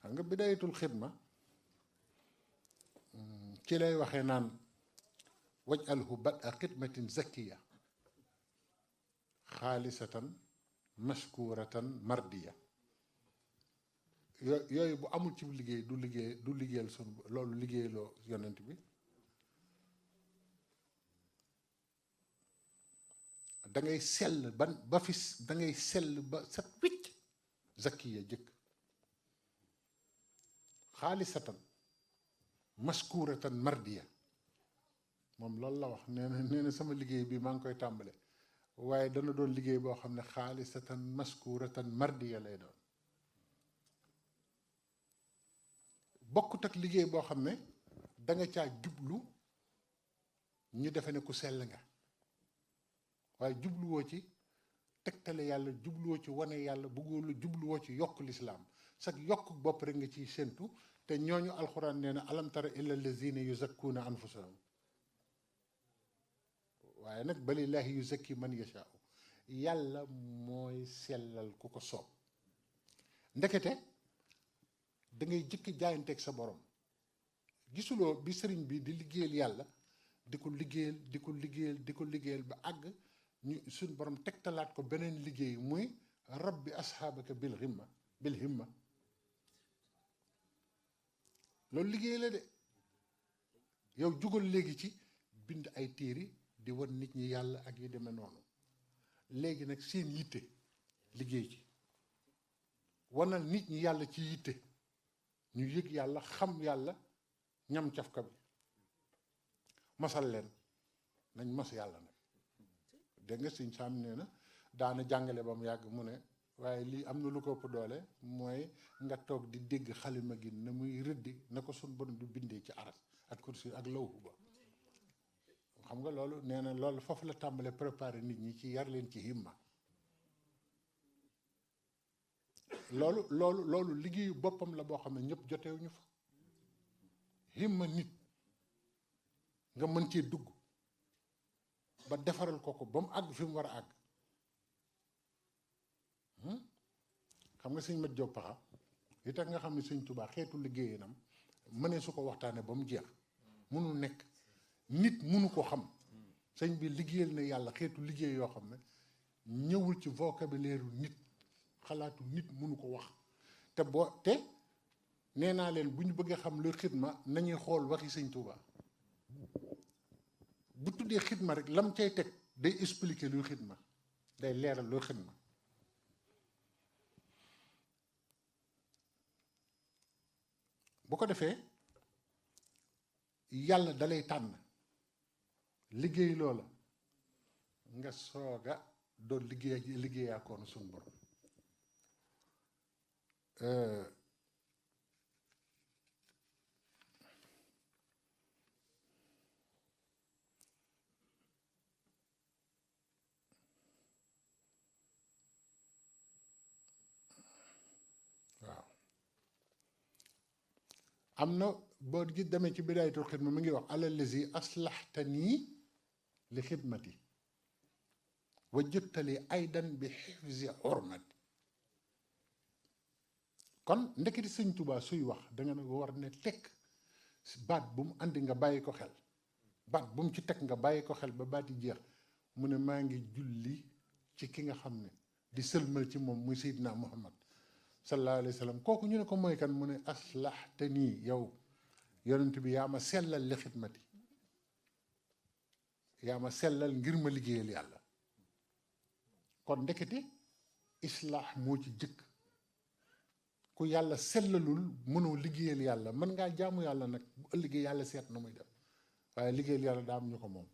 xam nga bidaayatul xidma ci lay waxee naan wajalhu bada xidmatin zakiya xaalisatan mashkuratan mardiya yooyu bu amul ci liggéey du liggéeyal sun loolu liggéeyaloo yonent bi da ngay sell da ngay sell ba set wicc zakiya jëkk xaalisatan maskuratan mardiya moom loolu la wax nee na sama liggéey bi maa ngi koy tàmbale waaye dana doon liggéey boo xam ne xaalisatan maskuratan mardiya lay doon bokkut ak liggéey boo xam ne danga caa jublu ñu defe ne ku sell nga waaye jubluwoo ci tegtale yàlla jubluwoo ci wane yàlla bëggoo jubluwoo ci yokk lislaam sax yokk bopp rek nga ciy séntu te ñooñu alxuraan nee na alam tara illa allazina yuzakkuuna anfusahum waaye nag balillaahi yuzakki man yashaa yàlla mooy sellal ku ko soob ndekete da ngay jëkk jaayanteeg sa borom gisuloo bi sëriñ bi di liggéeyal yàlla di ko liggéeyal ba àgg ñu suñ borom tegtalaat ko beneen liggéey muy rabbi asxaabaka bil himma loolu liggéey la de yow jugal léegi ci bind ay téere di wan nit ñi yàlla ak yi demee noonu léegi nag seen yitte liggéey ci wanal nit ñi yàlla ci yitte ñu yëg yàlla xam yàlla ñam cafka bi masal leen nañ mas yàlla nag dégg nga Sëñ Saam nee na daana jàngale ba mu yàgg mu ne waaye lii am na lu ko ëpp doole mooy nga toog di dégg xalima gi na muy rëddi na ko suñ borom du bindee ci aras ak kursi ak lawhu ba xam nga loolu nee na loolu foofu la tàmbale préparer nit ñi ci yar leen ci himma loolu liggéeyu boppam la boo xam ne ñëpp jotewuñu fa himma nit nga mën cee dugg ba defaral ko ba mu àgg fi mu war a àgg xam nga sëñ Mat Jóob Paxa li tax nga xam ne sëñ Tuubaa xeetu liggéeyinam mënee su ko waxtaane ba mu jeex mënul nekk nit mënu ko xam sëñ bi liggéeyal na yàlla xeetu liggéey yoo xam ne ñëwul ci vocabulaire nit xalaatu nit mënu ko wax te nee naa leen bu ñu bëggee xam luy xidma nañuy xool waxi sëñ Tuubaa bu tuddee xidma rek lam cay teg day expliquer luy xidma day leeral luy xidma bu ko defee yàlla dalay tànn liggéey loola nga sooga doon liggéeyaakoonu suñu borom am na boo gi demee ci bidaayatul xidma mi ngi wax alallazi aslaxtanii li xidmati wa juttali aydan bi xifzi xormati kon ndeketi sëñ Tuubaa suy wax danga ne war ne tekk baat bu mu andi nga bàyyi ko xel baat bu mu ci teg nga bàyyi ko xel ba baat yi jeex mu ne maa ngi julli ci ki nga xam ne di sëlmal ci moom muy Seydina Muhammad sallallahu alayhi wa sallam kooku ñu ne ko mooy kan mu ne aslaxtanii yow yonent bi yaa ma sellal li xidmati yaa ma sellal ngir ma liggéeyal yàlla kon ndekete islaax moo ci jëkk ku yàlla sellalul mënoo liggéeyal yàlla mën ngaa jaamu yàlla nag bu ëllëgee yàlla seet na muy def waaye liggéeyal yàlla daa am ñu ko moom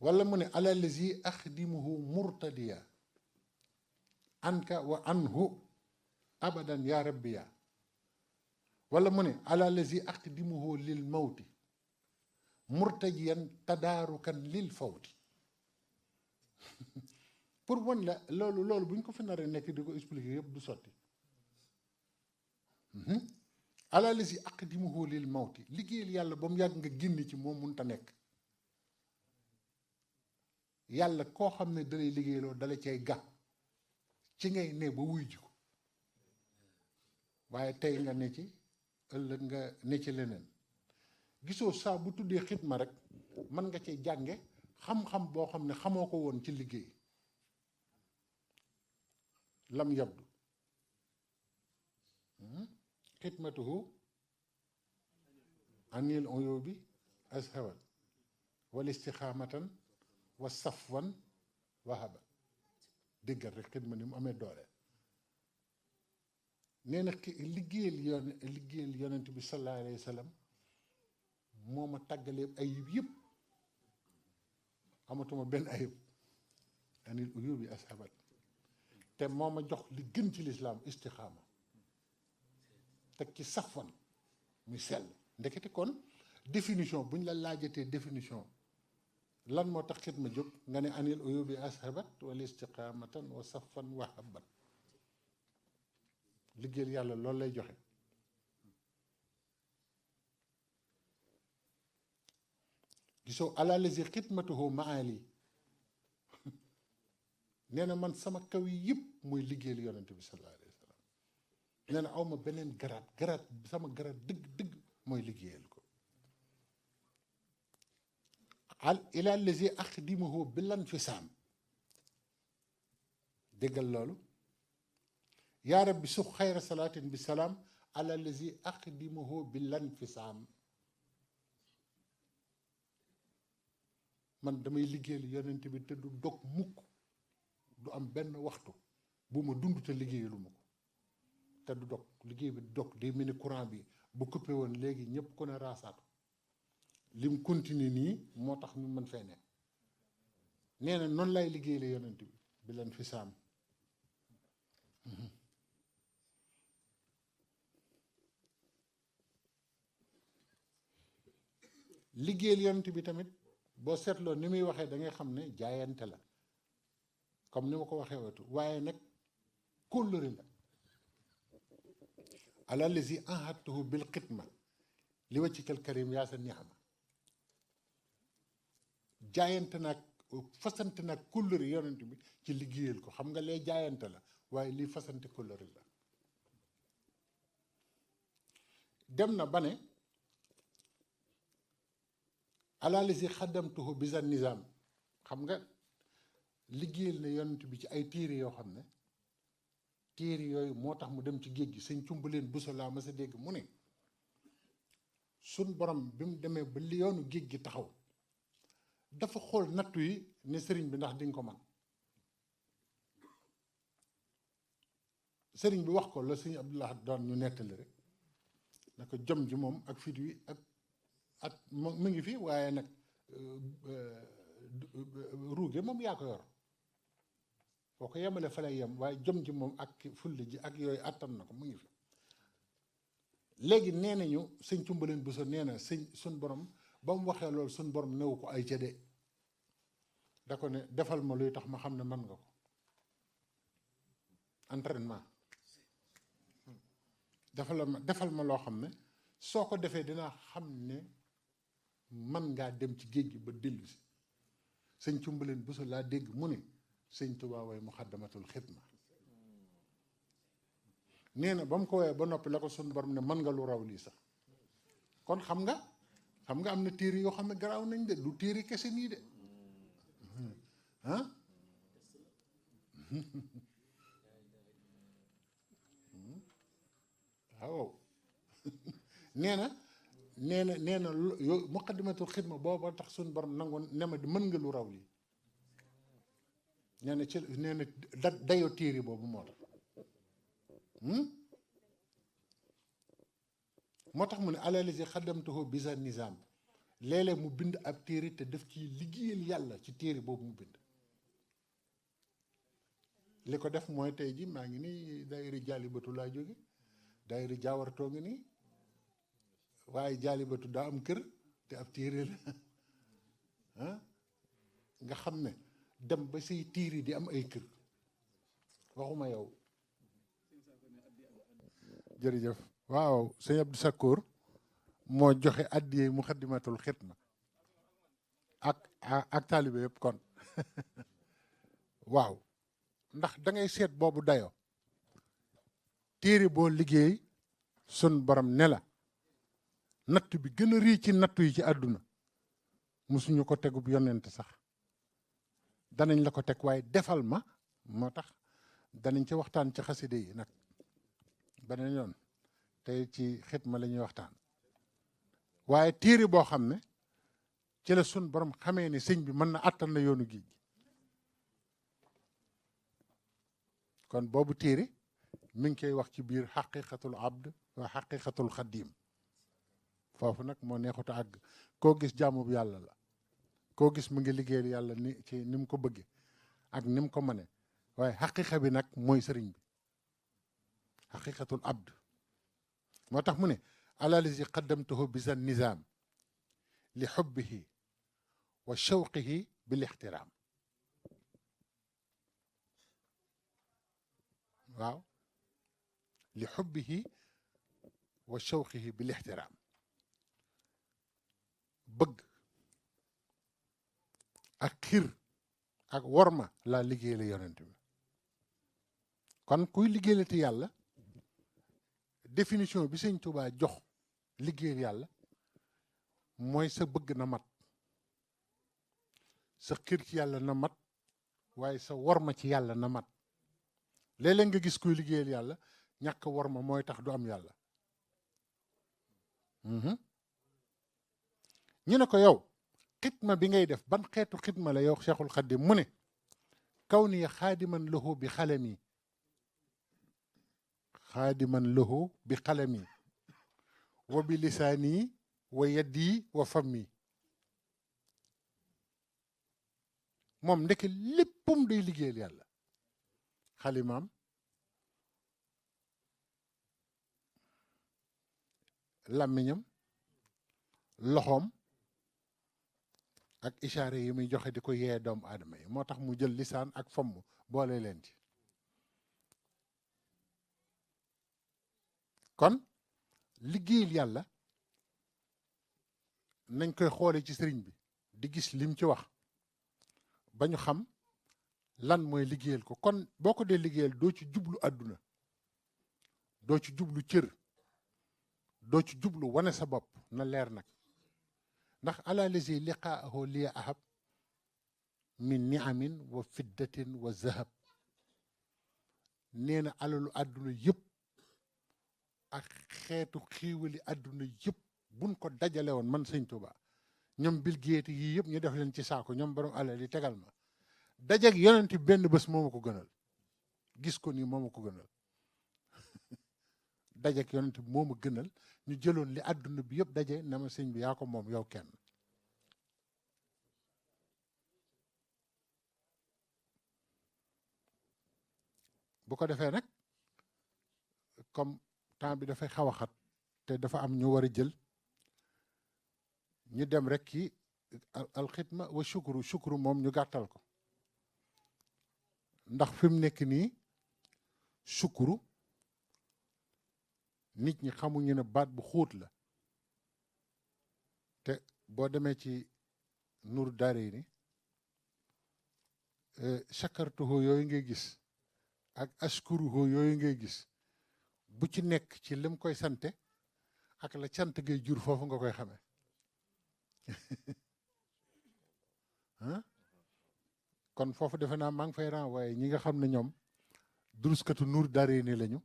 wala mu ne alalazi axdimuhu murtadiya anka wa anhu abadan ya rabbiya wala mu ne alalazi axdimuhu lil mawti murtajiyan tadaarukan lil fawti pour wan la loolu bu ñu ko fi naree nekk di ko expliquer yëpp du sotti alalazi axdimuhu lil mawti liggéeyal yàlla ba mu yàgg nga génn ci moom mënta nekk yàlla koo xam ne dalay liggéeyloo dala cay gàtt ci ngay ne ba wuy ji ko waaye tey nga ne ci ëllëg nga ne ci leneen gisoo saa bu tuddee xidma rek mën nga cee jànge xam-xam boo xam ne xamoo ko woon ci liggéey lam yabdu xidmatuhu anil uyubi ashawat wal istixaamatan wa safwan wahaba déggal rek xidma ni mu amee doole nee na liggéeyal yonent bi sallallahu alayhi wa sallam moo ma tàggalee ayib yëpp amatuma benn ayib anil uyubi ashabat te moo ma jox li gën ci lislaam istixaama teg ci safwan muy sell ndekete kon définition bu ñu la laajatee définition lan moo tax xidma jóg nga ne anil uyubi ashabat wala istiqaamatan wa safwan wa habban liggéeyal yàlla loolu lay joxe gisoo ala lazi xidmatuhu maali nee na man sama kaw yi yëpp mooy liggéeyal yonente bi sallallahu alayhi wa sallam nee na awma beneen garaat sama garaat dëgg mooy liggéeyal ko ila lazi axdimuhu bilan fi saam déggal loolu yaa rabbi su xayra salaatin bi salaam ala lazi axdimuhu bilan fi saam man damay liggéeyal yonent bi te du dog mukk du am benn waxtu bu ma dund te liggéeyalu ma ko te du dog liggéey bi du dog day mel ni courant bi bu coupé woon léegi ñëpp ku ne raasaatu lim continue nii moo tax ñu mën fee ne nee na noonu lay liggéeyale yonent bi leen fi saam liggéeyal yonent bi tamit boo seetloo ni muy waxee da ngay xam ne jaayante la comme ni ma ko waxee wetu waaye nag kóllëre la ala lazi ahadtuhu bil xidma li wajhikal karim yaa sa nixama jaayante nag fasante nag kóllëre yonent bi ci liggéeyal ko xam nga lee jaayante la waaye lii fasante kóllëre la dem na ba ne ala lazi xaddamtuhu bisa nizaam xam nga liggéeyal na yonent bi ci ay téere yoo xam ne téere yooyu moo tax mu dem ci géej gi sëñ cumbaleen buso laa ma sa dégg mu ne sun borom bi mu demee ba li yoonu géej gi taxaw dafa xool nattu yi ne sëriñ bi ndax di nga ko man sëriñ bi wax ko la sëñ Abdullah doon ñu nettali rek na ko jom ji moom ak fit wi ak mu ngi fi waaye nag ruuge moom yaa ko yor boo ko yemale fa lay yem waaye jom ji moom ak fulle ji ak yooyu attan na ko mu ngi fi léegi nee nañu sëñ cumbaleen bu so nee na sëñ suñ borom ba mu waxee loolu suñ borom newu ko ay cëde da ko ne defal ma luy tax ma xam ne mën nga ko entraînement defal ma loo xam ne soo ko defee dinaa xam ne man ngaa dem ci géej gi ba dellu si sëñ cumbaleen bu so laa dégg mu ne sëñ Tuubaa way muxaddamatul xidma nee na ba mu ko woowee ba noppi la ko suñu borom ne mën nga lu raw lii sax kon xam nga am na téere yoo xam ne garaaw nañ de du téere kese nii de ah waaw nee na yow muqaddimatul xidma booba tax suñu borom nangoon ne ma mën nga lu raw lii nee na ci nee na dayoo téere boobu moo tax moo tax mu ne ala lazi xaddamtuhu bisa nizaam léeg-léeg mu bind ab téere te def ci liggéeyal yàlla ci téere boobu mu bind li ko def mooy tey ji maa ngi nii daayira jaalibatu laa jóge daayira jaawartoo ngi nii waaye jaalibatu daa am kër te ab téere la nga xam ne dem ba say téere di am ay kër waxuma yow jërëjëf waaw sëñ Abdou Sakkour moo joxe addiyee muxaddimatul xidma ak taalibe yëpp kon waaw ndax da ngay seet boobu dayoo téere boo liggéey sun borom ne la natt bi gën a rii ci nattu yi ci àdduna musuñu ko tegub yonent sax danañ la ko teg waaye defal ma moo tax danañ ci waxtaan ci xaside yi nag beneen yoon tey ci xidma la ñuy waxtaan waaye téere boo xam ne ci la sun borom xamee ne sëñ bi mën na àttan na yoonu géej gi kon boobu téere mi ngi koy wax ci biir xaqiqatul abd wa xaqiqatul xadim foofu nag moo neexut a àgg koo gis jaamu bu yàlla la koo gis mu ngi liggéeyal yàlla ni ci ni mu ko bëggee ak ni mu ko mënee waaye xaqiqa bi nag mooy sëriñ bi xaqiqatul abd moo tax mu ne alalazi qaddamtuhu bi zan nizaam li xubbihi wa shawqihi bil ixtiraam waaw li xubbihi wa shawqihi bil ixtiraam bëgg ak xir ak worma laa liggéey la yonent bi kon kuy liggéeylati yàlla définition bi sëñ Tuubaa jox liggéeyal yàlla mooy sa bëgg na mat sa xir ci yàlla na mat waaye sa worma ci yàlla na mat léeg-léeg nga gis kuy liggéeyal yàlla ñàkk worma mooy tax du am yàlla ñu ne ko yow xidma bi ngay def ban xeetu xidma la yow Cheikhul Xadim mu ne kaw ni xaadiman lahu bi xalami xaadiman lahu bi xalami wa bi lisaani wa yaddi wa fammi moom ndeke léppam day liggéeyal yàlla xalimaam làmmiñam loxoom ak ishaare yi muy joxe di ko yee doomu aadama yi moo tax mu jël lisaan ak fomm boole leen ci kon liggéeyal yàlla nañ koy xoole ci sëriñ bi di gis lim ci wax ba ñu xam lan mooy liggéeyal ko kon boo ko dee liggéeyal doo ci jublu àdduna doo ci jublu cër doo ci jublu wane sa bopp na leer nag ndax ala lazi liqaahu liya ahab min niamin wa fiddatin wa zahab nee na alalu àdduna yëpp ak xeetu xiiwali àdduna yëpp buñ ko dajale woon man sëñ Tuuba ñoom bil géeti yii yëpp ñu def leen ci saako ñoom borom alal yi tegal ma dajeeg yonent bi benn bés moo ma ko gënal gis ko nii moo ma ko gënal dajeeg yonent bi moo ma gënal ñu jëloon li àdduna bi yëpp daje na ma sëñ bi yaa ko moom yow kenn bu ko defee nag comme temps bi dafay xaw a xat te dafa am ñu war a jël ñu dem rek ci alxidma wa shukru moom ñu gàttal ko ndax fi mu nekk nii shukru nit ñi xamuñu ne baat bu xóot la te boo demee ci nur daare ni shakartuhu yooyu ngay gis ak ashkuruhu yooyu ngay gis bu ci nekk ci lim koy sante ak la cant ngay jur foofu nga koy xamee kon foofu defe naa maa ngi fay renvoyé ñi nga xam ne ñoom duruskatu nuur daare ni lañu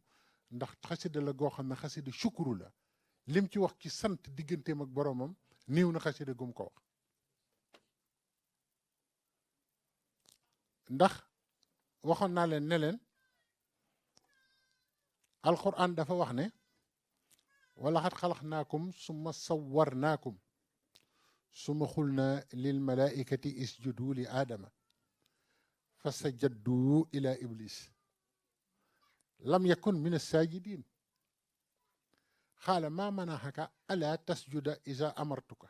ndax xasida la goo xam ne xasida shukuru la lim ci wax ci sant digganteem ak boromam niiw na xasida gum ko wax ndax waxoon naa leen ne leen alquran dafa wax ne wala xat xalaqnaakum summa sawwarnaakum summa xulna lil malaikati isjudu li aadama fa sajaddu ila iblis lam yakun min as-sajidin xaala ma manaxaka ala tasjuda iza amartuka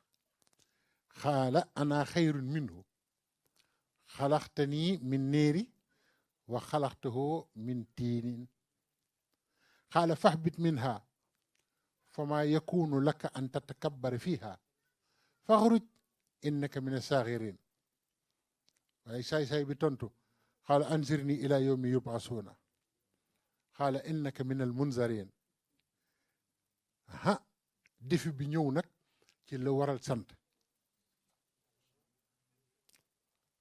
xaala ana xayrun minhu xalaqtani min neeri wa xalaqtahu min tiinin xaala fahbit minha fama yakunu laka an tatakabbara fiha faxruj innaka min as-saxirin waaye saay-saay bi tontu xaala anzirni ila yawmi yub'asuuna xaala innaka min al munzarin défi bi ñëw nag ci la waral sant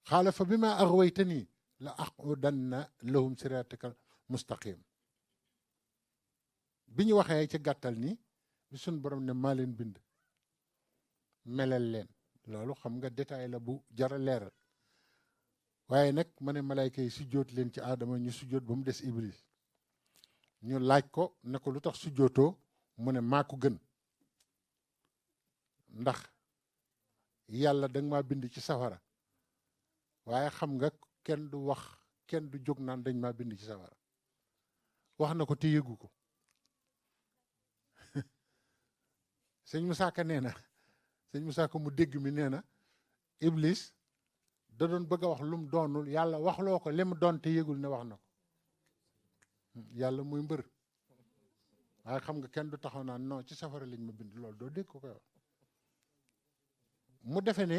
xaala fa bima aghwaytani la aqudanna lahum siraataka mustaqim bi ñu waxee ci gàttal ni bi suñ borom ne maa leen bind melal leen loolu xam nga détail la bu jara leeral waaye nag ma ne malayka yi sujjóot leen ci aadama ñu sujjóot ba mu des iblis ñu laaj ko ne ko lu tax sujjootoo mu ne maa ko gën ndax yàlla danga maa bind ci safara waaye xam nga kenn du wax kenn du jóg naan dañ maa bind ci safara wax na ko te yëgu ko sëñ Musaa Ka nee na sëñ Musaa Ka mu dégg mi nee na Iblis da doon bëgg a wax lu mu doonul yàlla waxloo ko li mu doon te yëgul ne wax na ko yàlla muy mbër waaye xam nga kenn du taxaw naan non ci safara lañ ma bind loolu doo dégg ko koy wax mu defe ne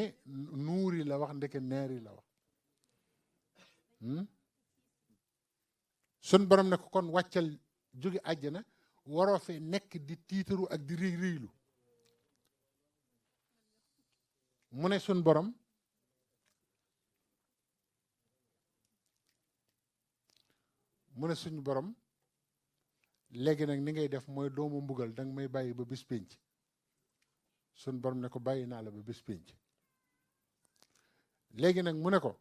nuur yi la wax ndeke neer yi la wax sun borom ne ko kon wàccal jóge àjjana waroo fee nekk di tiitaru ak di rëy rëylu mu ne sun borom suñu borom léegi nag ni ngay def mooy doomu mbugal danga may bàyyi ba bis pénc sun borom ne ko bàyyi naa la ba bis pénc léegi nag mu ne ko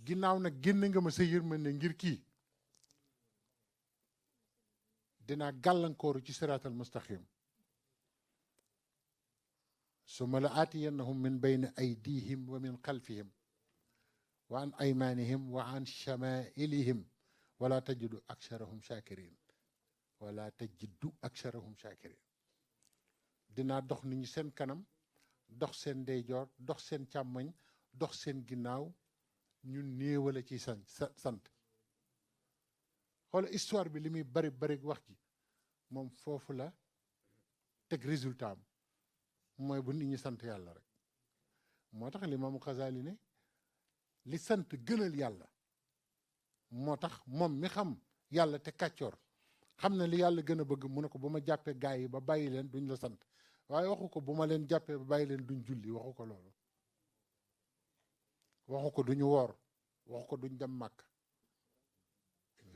ginnaaw nag génn nga ma sa yërmande ngir kii dinaa gàllankooru ci siraatal mustaqim summa la aatiyannahum min bayni aydihim wa min xalfihim wa an aymanihim wa an chamailihim wala tajidu aksarahum shakirin wala tajidu aksarahum shakirin dinaa dox nit ñi seen kanam dox seen ndeyjoor dox seen càmmoñ dox seen ginnaaw ñu néewale ci sant xoola histoire bi li muy bari bari wax ji moom foofu la teg résultat am mooy bu nit ñi sant yàlla rek moo tax Limaamu Xasaali ne li sant gënal yàlla moo tax moom mi xam yàlla te kàccoor xam na li yàlla gën a bëgg mu ne ko bu ma jàppee gaa yi ba bàyyi leen duñ la sant waaye waxu ko bu ma leen jàppee ba bàyyi leen duñ julli waxu ko loolu waxu ko duñu woor waxu ko duñ dem màkk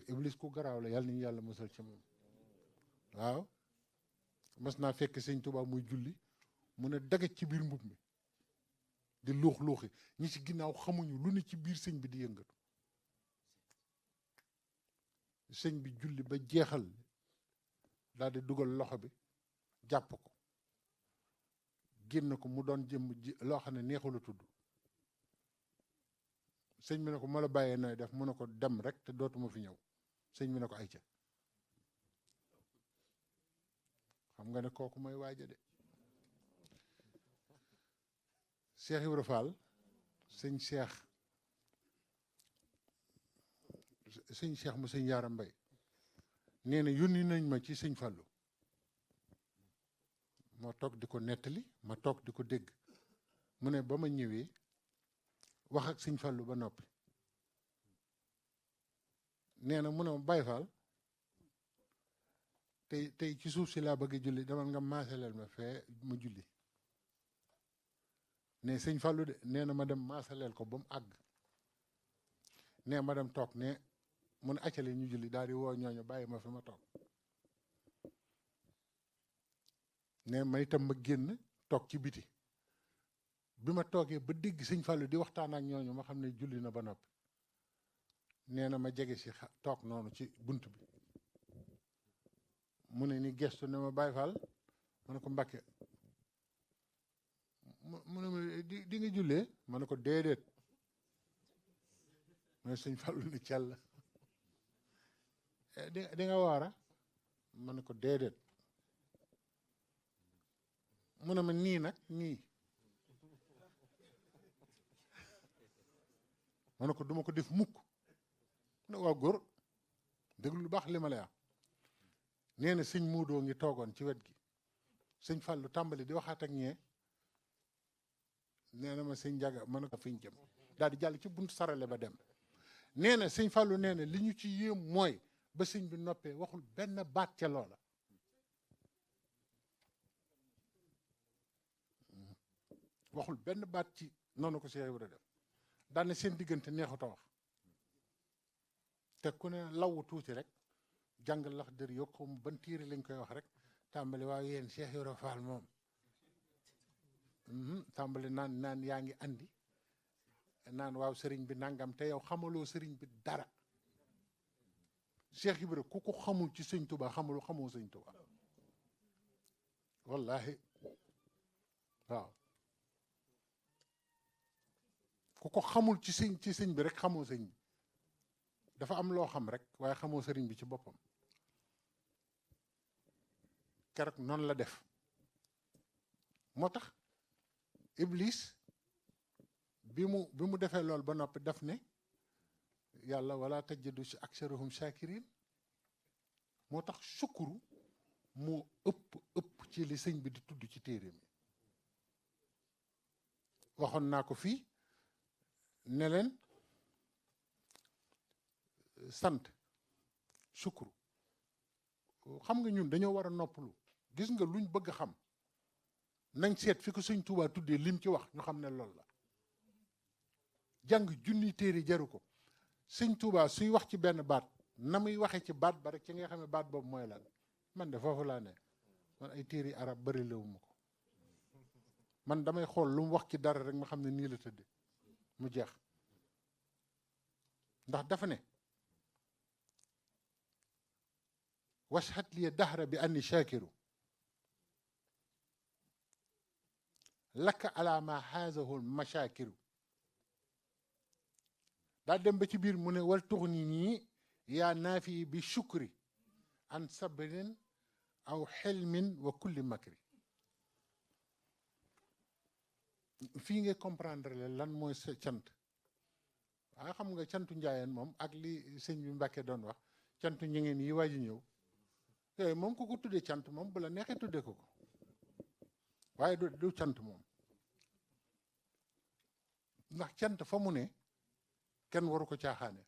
iblis ku garaaw la yàlla nañu yàlla musal ci moom waaw mas naa fekk sëñ Tuubaa muy julli mu ne dagaj ci biir mbub mi di luux-luuxi ñi ci ginnaaw xamuñu lu ne ci biir sëñ bi di yëngatu sëñ bi julli ba jeexal daal di dugal loxo bi jàpp ko génn ko mu doon jëm loo xam ne neexul a tudd sëñ bi ne ko ma la bàyyee nooy def mu ne ko dem rek te dootuma fi ñëw sëñ bi ne ko ay ca xam nga ne kooku mooy waaja de Cheikh Ibra Fall sëñ Cheikh mu sëñ Yaara Mbay nee na yónni nañ ma ci sëñ Fallou ma toog di ko nettali ma toog di ko dégg mu ne ba ma ñëwee wax ak sëñ Fallou ba noppi nee na mu ne ma Baye Fall tey ci suuf si laa bëgg julli demal nga maasaleel ma fee ma julli ne sëñ Fallou de nee na ma dem maasaleel ko ba mu àgg ne ma dem toog ne mun accale ñu julli daal di woo ñooñu bàyyi ma fi ma toog ne ma itam ma génn toog ci biti bi ma toogee ba dégg sëñ Fallou di waxtaan ak ñooñu ma xam ne julli na ba noppi nee na ma jege si toog noonu ci bunt bi mu ne ni gestu ne ma Baye Fall ma ne ko Mbàkke mu ne ma di nga jullee ma ne ko déedéet mooy sëñ Fallou ni cell di nga waara ma ne ko déedéet mu ne ma nii nag nii ma ne ko duma ko def mukk ne waa góor déglu lu baax li ma lay wax nee na sëñ Muudoo ngi toogoon ci wet gi sëñ Fallou tàmbali di waxaat ak ñee nee na ma sëñ Njaga ma ne ko fiñ jëm daal di jàll ci buntu sarale ba dem nee na sëñ Fallou nee na li ñu ci yéem mooy ba sëñ bi noppee waxul benn baat ca loola waxul benn baat ci noonu ko Cheikh Ibra def daane seen diggante neexut a wax te ku ne lawu tuuti rek jàng lax dër yokk xaw ma ban tiiri lañ koy wax rek tàmbali waaw yéen Cheikh Ibra Fall moom tàmbali naan yaa ngi andi naan waaw sëriñ bi nangam te yow xamaloo sëriñ bi dara Cheikh Ibra ku ko xamul ci sëñ Touba xamoo sëñ Touba wallahi waaw ku ko xamul ci sëñ bi rek xamoo sëñ bi dafa am loo xam rek waaye xamoo sëriñ bi ci boppam keroog noonu la def moo tax Iblis bi mu defee loolu ba noppi daf ne yàlla wala tajidu si aksarahum shakirin moo tax sukkuru moo ëpp ci li sëñ bi di tudd ci téere mi waxoon naa ko fii ne leen sant sukkuru xam nga ñun dañoo war a noppalu gis nga luñ bëgg a xam nañ seet fi ko sëñ Tuubaa tuddee lim ci wax ñu xam ne loolu la jàng junni téere jaru ko sëñ Tuubaa suy wax ci benn baat na muy waxee ci baat ba rek ci nga xam ne baat boobu mooy lan man de foofu laa ne man ay téere arab bëri lewuma ko man damay xool lu mu wax ci dara rek ma xam ne nii la tëdde mu jeex ndax dafa ne washhat liya dahra bi anni shakiru laka ala ma haazahul mashakiru daa dem ba ci biir mu ne wal tuxni nii yaa naafi bi shukri an sabrin aw xelmin wa kulli makri fii nga comprendre le lan mooy sa cant waaye xam nga cantu njaayeen moom ak li sëñ bi Mbàkke doon wax cantu ñi ngeen yi waaju ñëw yooyu moom ku ko tuddee cant moom bu la neexee tuddee ko waaye du cant moom ndax cant fa mu ne kenn waru ko caaxaane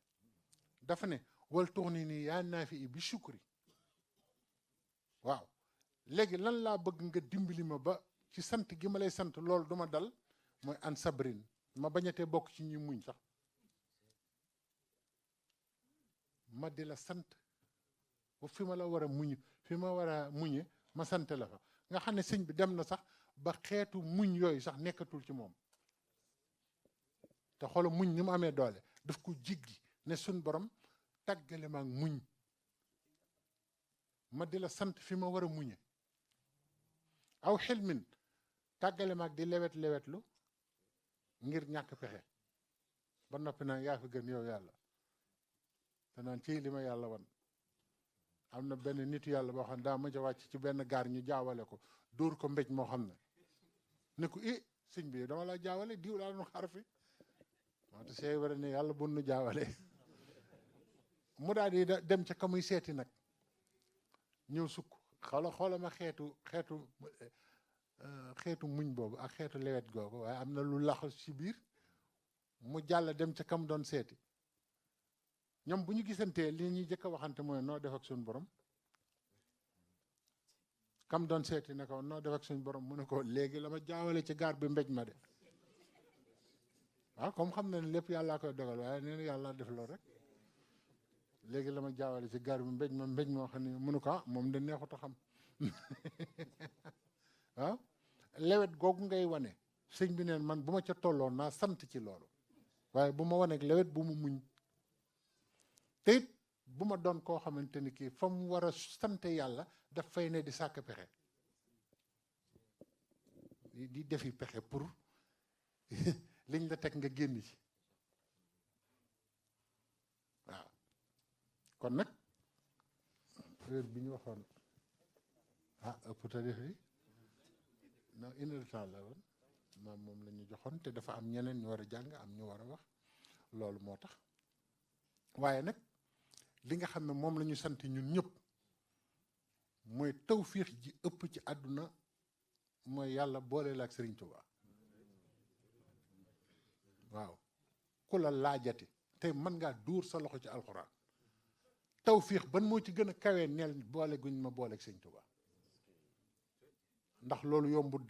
dafa ne wal tuxni nii yaa naafi i bi sukri waaw léegi lan laa bëgg nga dimbali ma ba ci sant gi ma lay sant loolu duma dal mooy an sabrin ma bañatee bokk ci ñi muñ sax ma di la sant ba fi ma la war a muñ fi ma war a muñe ma sant la fa nga xam ne sëñ bi dem na sax ba xeetu muñ yooyu sax nekkatul ci moom te xoolal muñ ni mu amee doole daf ko jiggi ne suñ borom tàggale ma ak muñ ma di la sant fi ma war a muñe aw xelmin tàggale ma ak di lewetlu ngir ñàkk pexe ba noppi naan yaa fi gën yow yàlla te naan ci li ma yàlla wan am na benn nitu yàlla boo xam ne daa mën a wàcc ci benn gaar ñu jaawale ko dóor ko mbéj moo xam ne ko sëñ bi dama la jaawale diw laa doon xar fi wante see war ne yàlla bu nu jaawale mu daal di dem ca ka muy seeti nag ñëw sukk xoola ma xeetu muñ boobu ak xeetu lewet googu waaye am na lu laxu ci biir mu jàll dem ca kam doon seeti ñoom bu ñu gisantee li ñuy jëkk a waxante mooy noo def ak suñu borom kam doon seeti ne ko noo def ak suñu borom mu ne ko léegi la ma jaawale ci gaar bi mbéj ma de waaw comme xam na ne lépp yàllaa koy dogal waaye nee na yàlla def loolu rek léegi la ma jaawale ci gaar bi mbéj moo xam ne mënu ko moom da neexut a xam waaw lewet googu ngay wane sëñ bi neen man bu ma ca tolloon naa sant ci loolu waaye bu ma waneeg lewet bu mu muñ te it bu ma doon koo xamante ni kii fa mu war a sante yàlla daf fay ne di sàkk pexe di defi pexe pour liñ la teg nga génn ci waaw kon nag heure bi ñu waxoon ëpp ta def yi non une heure de temps la woon moom la ñu joxoon te dafa am ñeneen ñu war a jàng am ñu war a wax loolu moo tax waaye nag li nga xam ne moom la ñu sant ñun ñëpp mooy tawfiix ji ëpp ci àdduna mooy yàlla boole la ak Sëriñ Tuubaa waaw ku la laajati te mën ngaa dóor sa loxo ci alxuraan tawfiix ban moo ci gën a kawee neel boole guñ ma boole ak Sëriñ Tuubaa ndax loolu yombul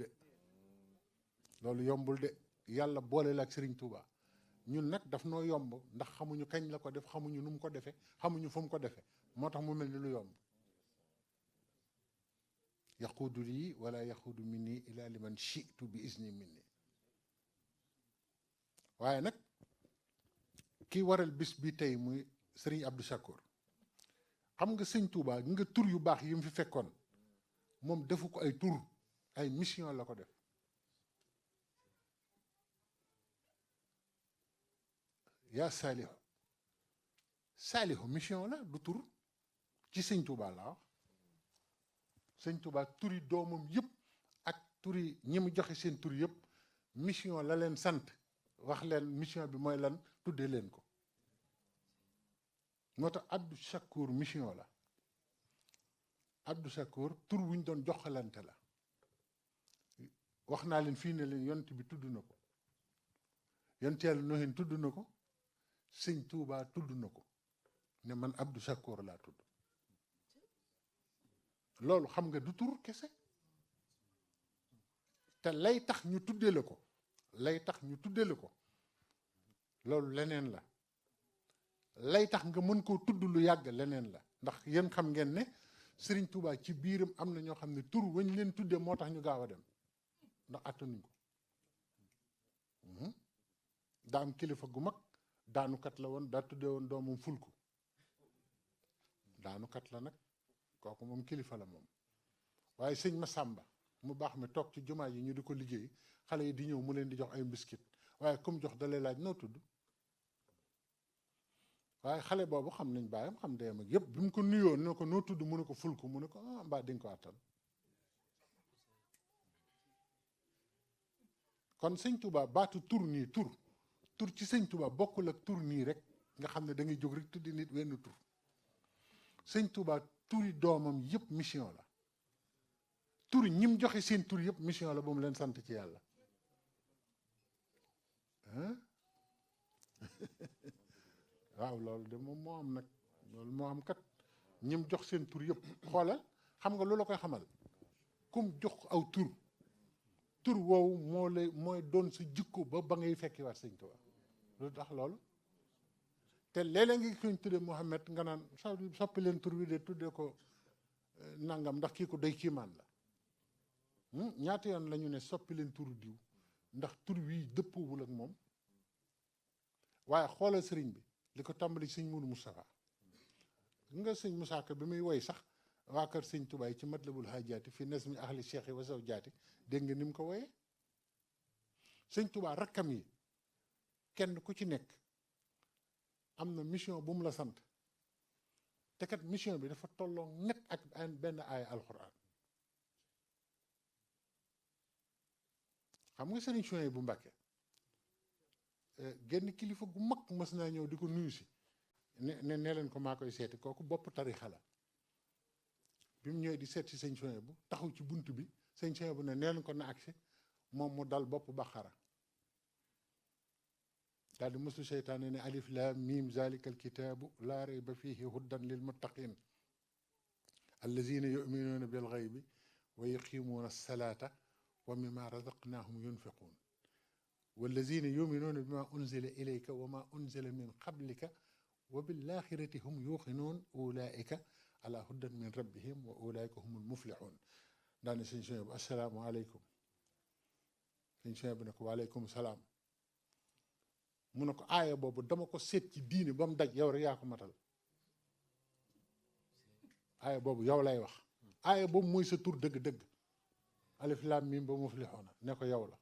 de yàlla boole la ak Sëriñ Tuubaa ñun nag daf noo yomb ndax xamuñu kañ la ko def xamuñu nu mu ko defee xamuñu fu mu ko defee moo tax mu mel ni lu yomb yaquudu lii wala yaquudu minni ila liman shi'tu bi izni minni waaye nag ki waral bis bi tey muy Serigne Abdou Chakour xam nga sëñ Touba nga tur yu baax yi mu fi fekkoon moom defu ko ay tur ay mission la ko def. yaa saalihu mission la du tur ci sëñ Touba la wax. sëñ Touba turi doomam yëpp ak turi ñi mu joxe seen tur yëpp mission la leen sant wax leen mission bi mooy lan tuddee leen ko. moo tax Abdou Chakour mission la. Abdou Chakour tur wuñ doon joxalante la. wax naa leen fii ne leen yont bi tudd na ko. yonteel Nuhin tudd na ko. sëñ Touba tudd na ko. ne man Abdou Chakour laa tudd. loolu xam nga du tur kese. te lay tax ñu tuddee la ko. lay tax ñu tuddee la ko. loolu leneen la. lay tax nga mën koo tudd lu yàgg leneen la ndax yéen xam ngeen ne Serigne Touba ci biiram am na ñoo xam ne tur wañ leen tuddee moo tax ñu gaaw a dem ndax attanuñ ko. daa am kilifa gu mag daanukat la woon daa tuddee woon doomam fulku daanukat la nag kooku moom kilifa la moom. waaye sëñ Massamba mu baax mi toog ci jumaa yi ñu di ko liggéey xale yi di ñëw mu leen di jox ay mbiskit waaye comme jox da lay laaj noo tudd. waaye xale boobu xam nañ baayam xam deyam ak yëpp bi mu ko nuyoo ne ko noo tudd mu ne ko fulku mu ne ko ah mbaa dinga ko àttan. kon sëñ Touba baatu tur nii tur ci sëñ Touba bokkul ak tur nii rek nga xam ne da ngay jóg rek tuddi nit wenn tur. sëñ Touba turi doomam yëpp mission la. tur ñim joxe seen tur yëpp mission la ba mu leen sant ci yàlla. waaw loolu de moom moo am nag loolu moo am kat ñim jox seen tur yëpp xoolal xam nga lu la koy xamal kum jox aw tur woowu mooy doon sa jikko ba ngay fekki waat sëñ Tuubaa lu tax loolu te léeg-léeg nga koñ tudde Mouhamed nga naan soppi leen tur wi de tuddee ko nangam ndax kii ko doy kiimaan la ñaata yoon la ñu ne soppi leen turu diw ndax tur wi dëppoowul ak moom. waaye xoolal sëriñ bi li ko tàmbali sëñ Moudou Moustapha nga sëñ Moussa Ka bi muy woy sax waa kër sëñ Touba yi ci matlabul haajaati fi nasmi ahli cheikh wa zawjaati dégg nga ni mu ko woyee. sëñ Touba rakkam yi kenn ku ci nekk am na mission bu mu la sant te kat mission bi dafa tolloo net ak benn aaya alxuraan. xam nga sëriñ Souhaïbou bu Mbàkke genn kilifa gu mag mës naa ñëw di ko nuyu si ne leen ko maa koy seeti kooku bopp tarixa la bi mu ñëwee di seet si sëñ Souhaïbou bu taxaw ci bunt bi sëñ Souhaïbou bu ne leen ko na agsi moom mu dal bopp Baqara daal di mësu seytaane ne alif laam miim zalika alkitaabu laa rayba fiihi huddan lil muttaqin allazina yuminuuna bil ghaybi wa yuqimuuna as-salaata wa mimma razaqnahum yunfiquun wallazina yuminuuna bima unzila ilayka wa ma unzila min qablika wa bil axirati hum yuqinuun ulaika ala hudan min rabbihim wa ulaika humul muflixuun daane sëñ Souhaïbou bu assalaamu aleykum sëñ Souhaïbou bu ne ko waaleykum salaam mu ne ko aaya boobu dama ko seet ci diine ba mu daj yow rek yaa ko matal aaya boobu yow lay wax aaya boobu mooy sa tur dëgg-dëgg alif laam miim ba muflixuuna ne ko yow la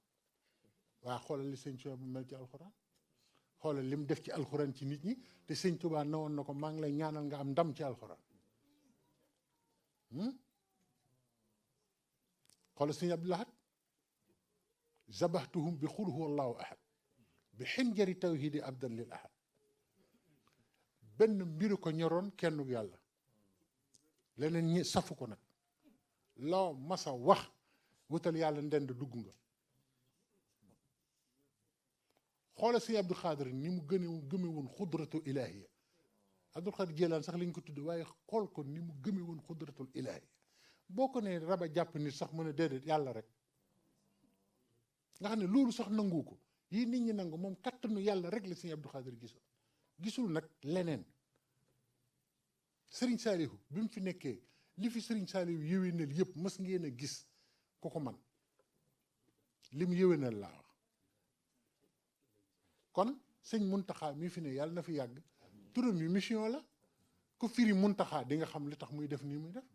waa xoolal li sëñ Souhaïbou bu mel ci alxuraan xoolal li mu def ci alxuraan ci nit ñi te sëñ Tuubaa ne woon na ko maa ngi lay ñaanal nga am ndam ci alxuraan xoolal sëñ Abdul Ahad zabaxtuhum bi xul huwa allahu ahad bi xinjari tawhidi abdan lil ahad benn mbiru ko ñoroon kennu yàlla leneen ñi safu ko nag loo masa wax wutal yàlla ndend dugg nga xoola si Abdul Xaadir ni mu gëme woon xudratul ilahiya Abdul Xaadir Jilaan sax lañ ko tudd waaye xool ko ni mu gëme woon xudratul ilahiya boo ko nee raba jàpp nit sax mën a déedéet yàlla rek nga xam ne loolu sax nangu ko yii nit ñi nangu moom kattanu yàlla rek la si Abdul Xaadir gisul nag leneen Sëriñ Saalihu bi mu fi nekkee li fi Sëriñ Saalihu yéwénal yëpp mës ngeen a gis ku ko man li mu yéwénal laa wax kon sëñ Muntaxa mi fi ne yàlla na fi yàgg turam yi mission la ku firi Muntaxa di nga xam li tax muy def nii muy def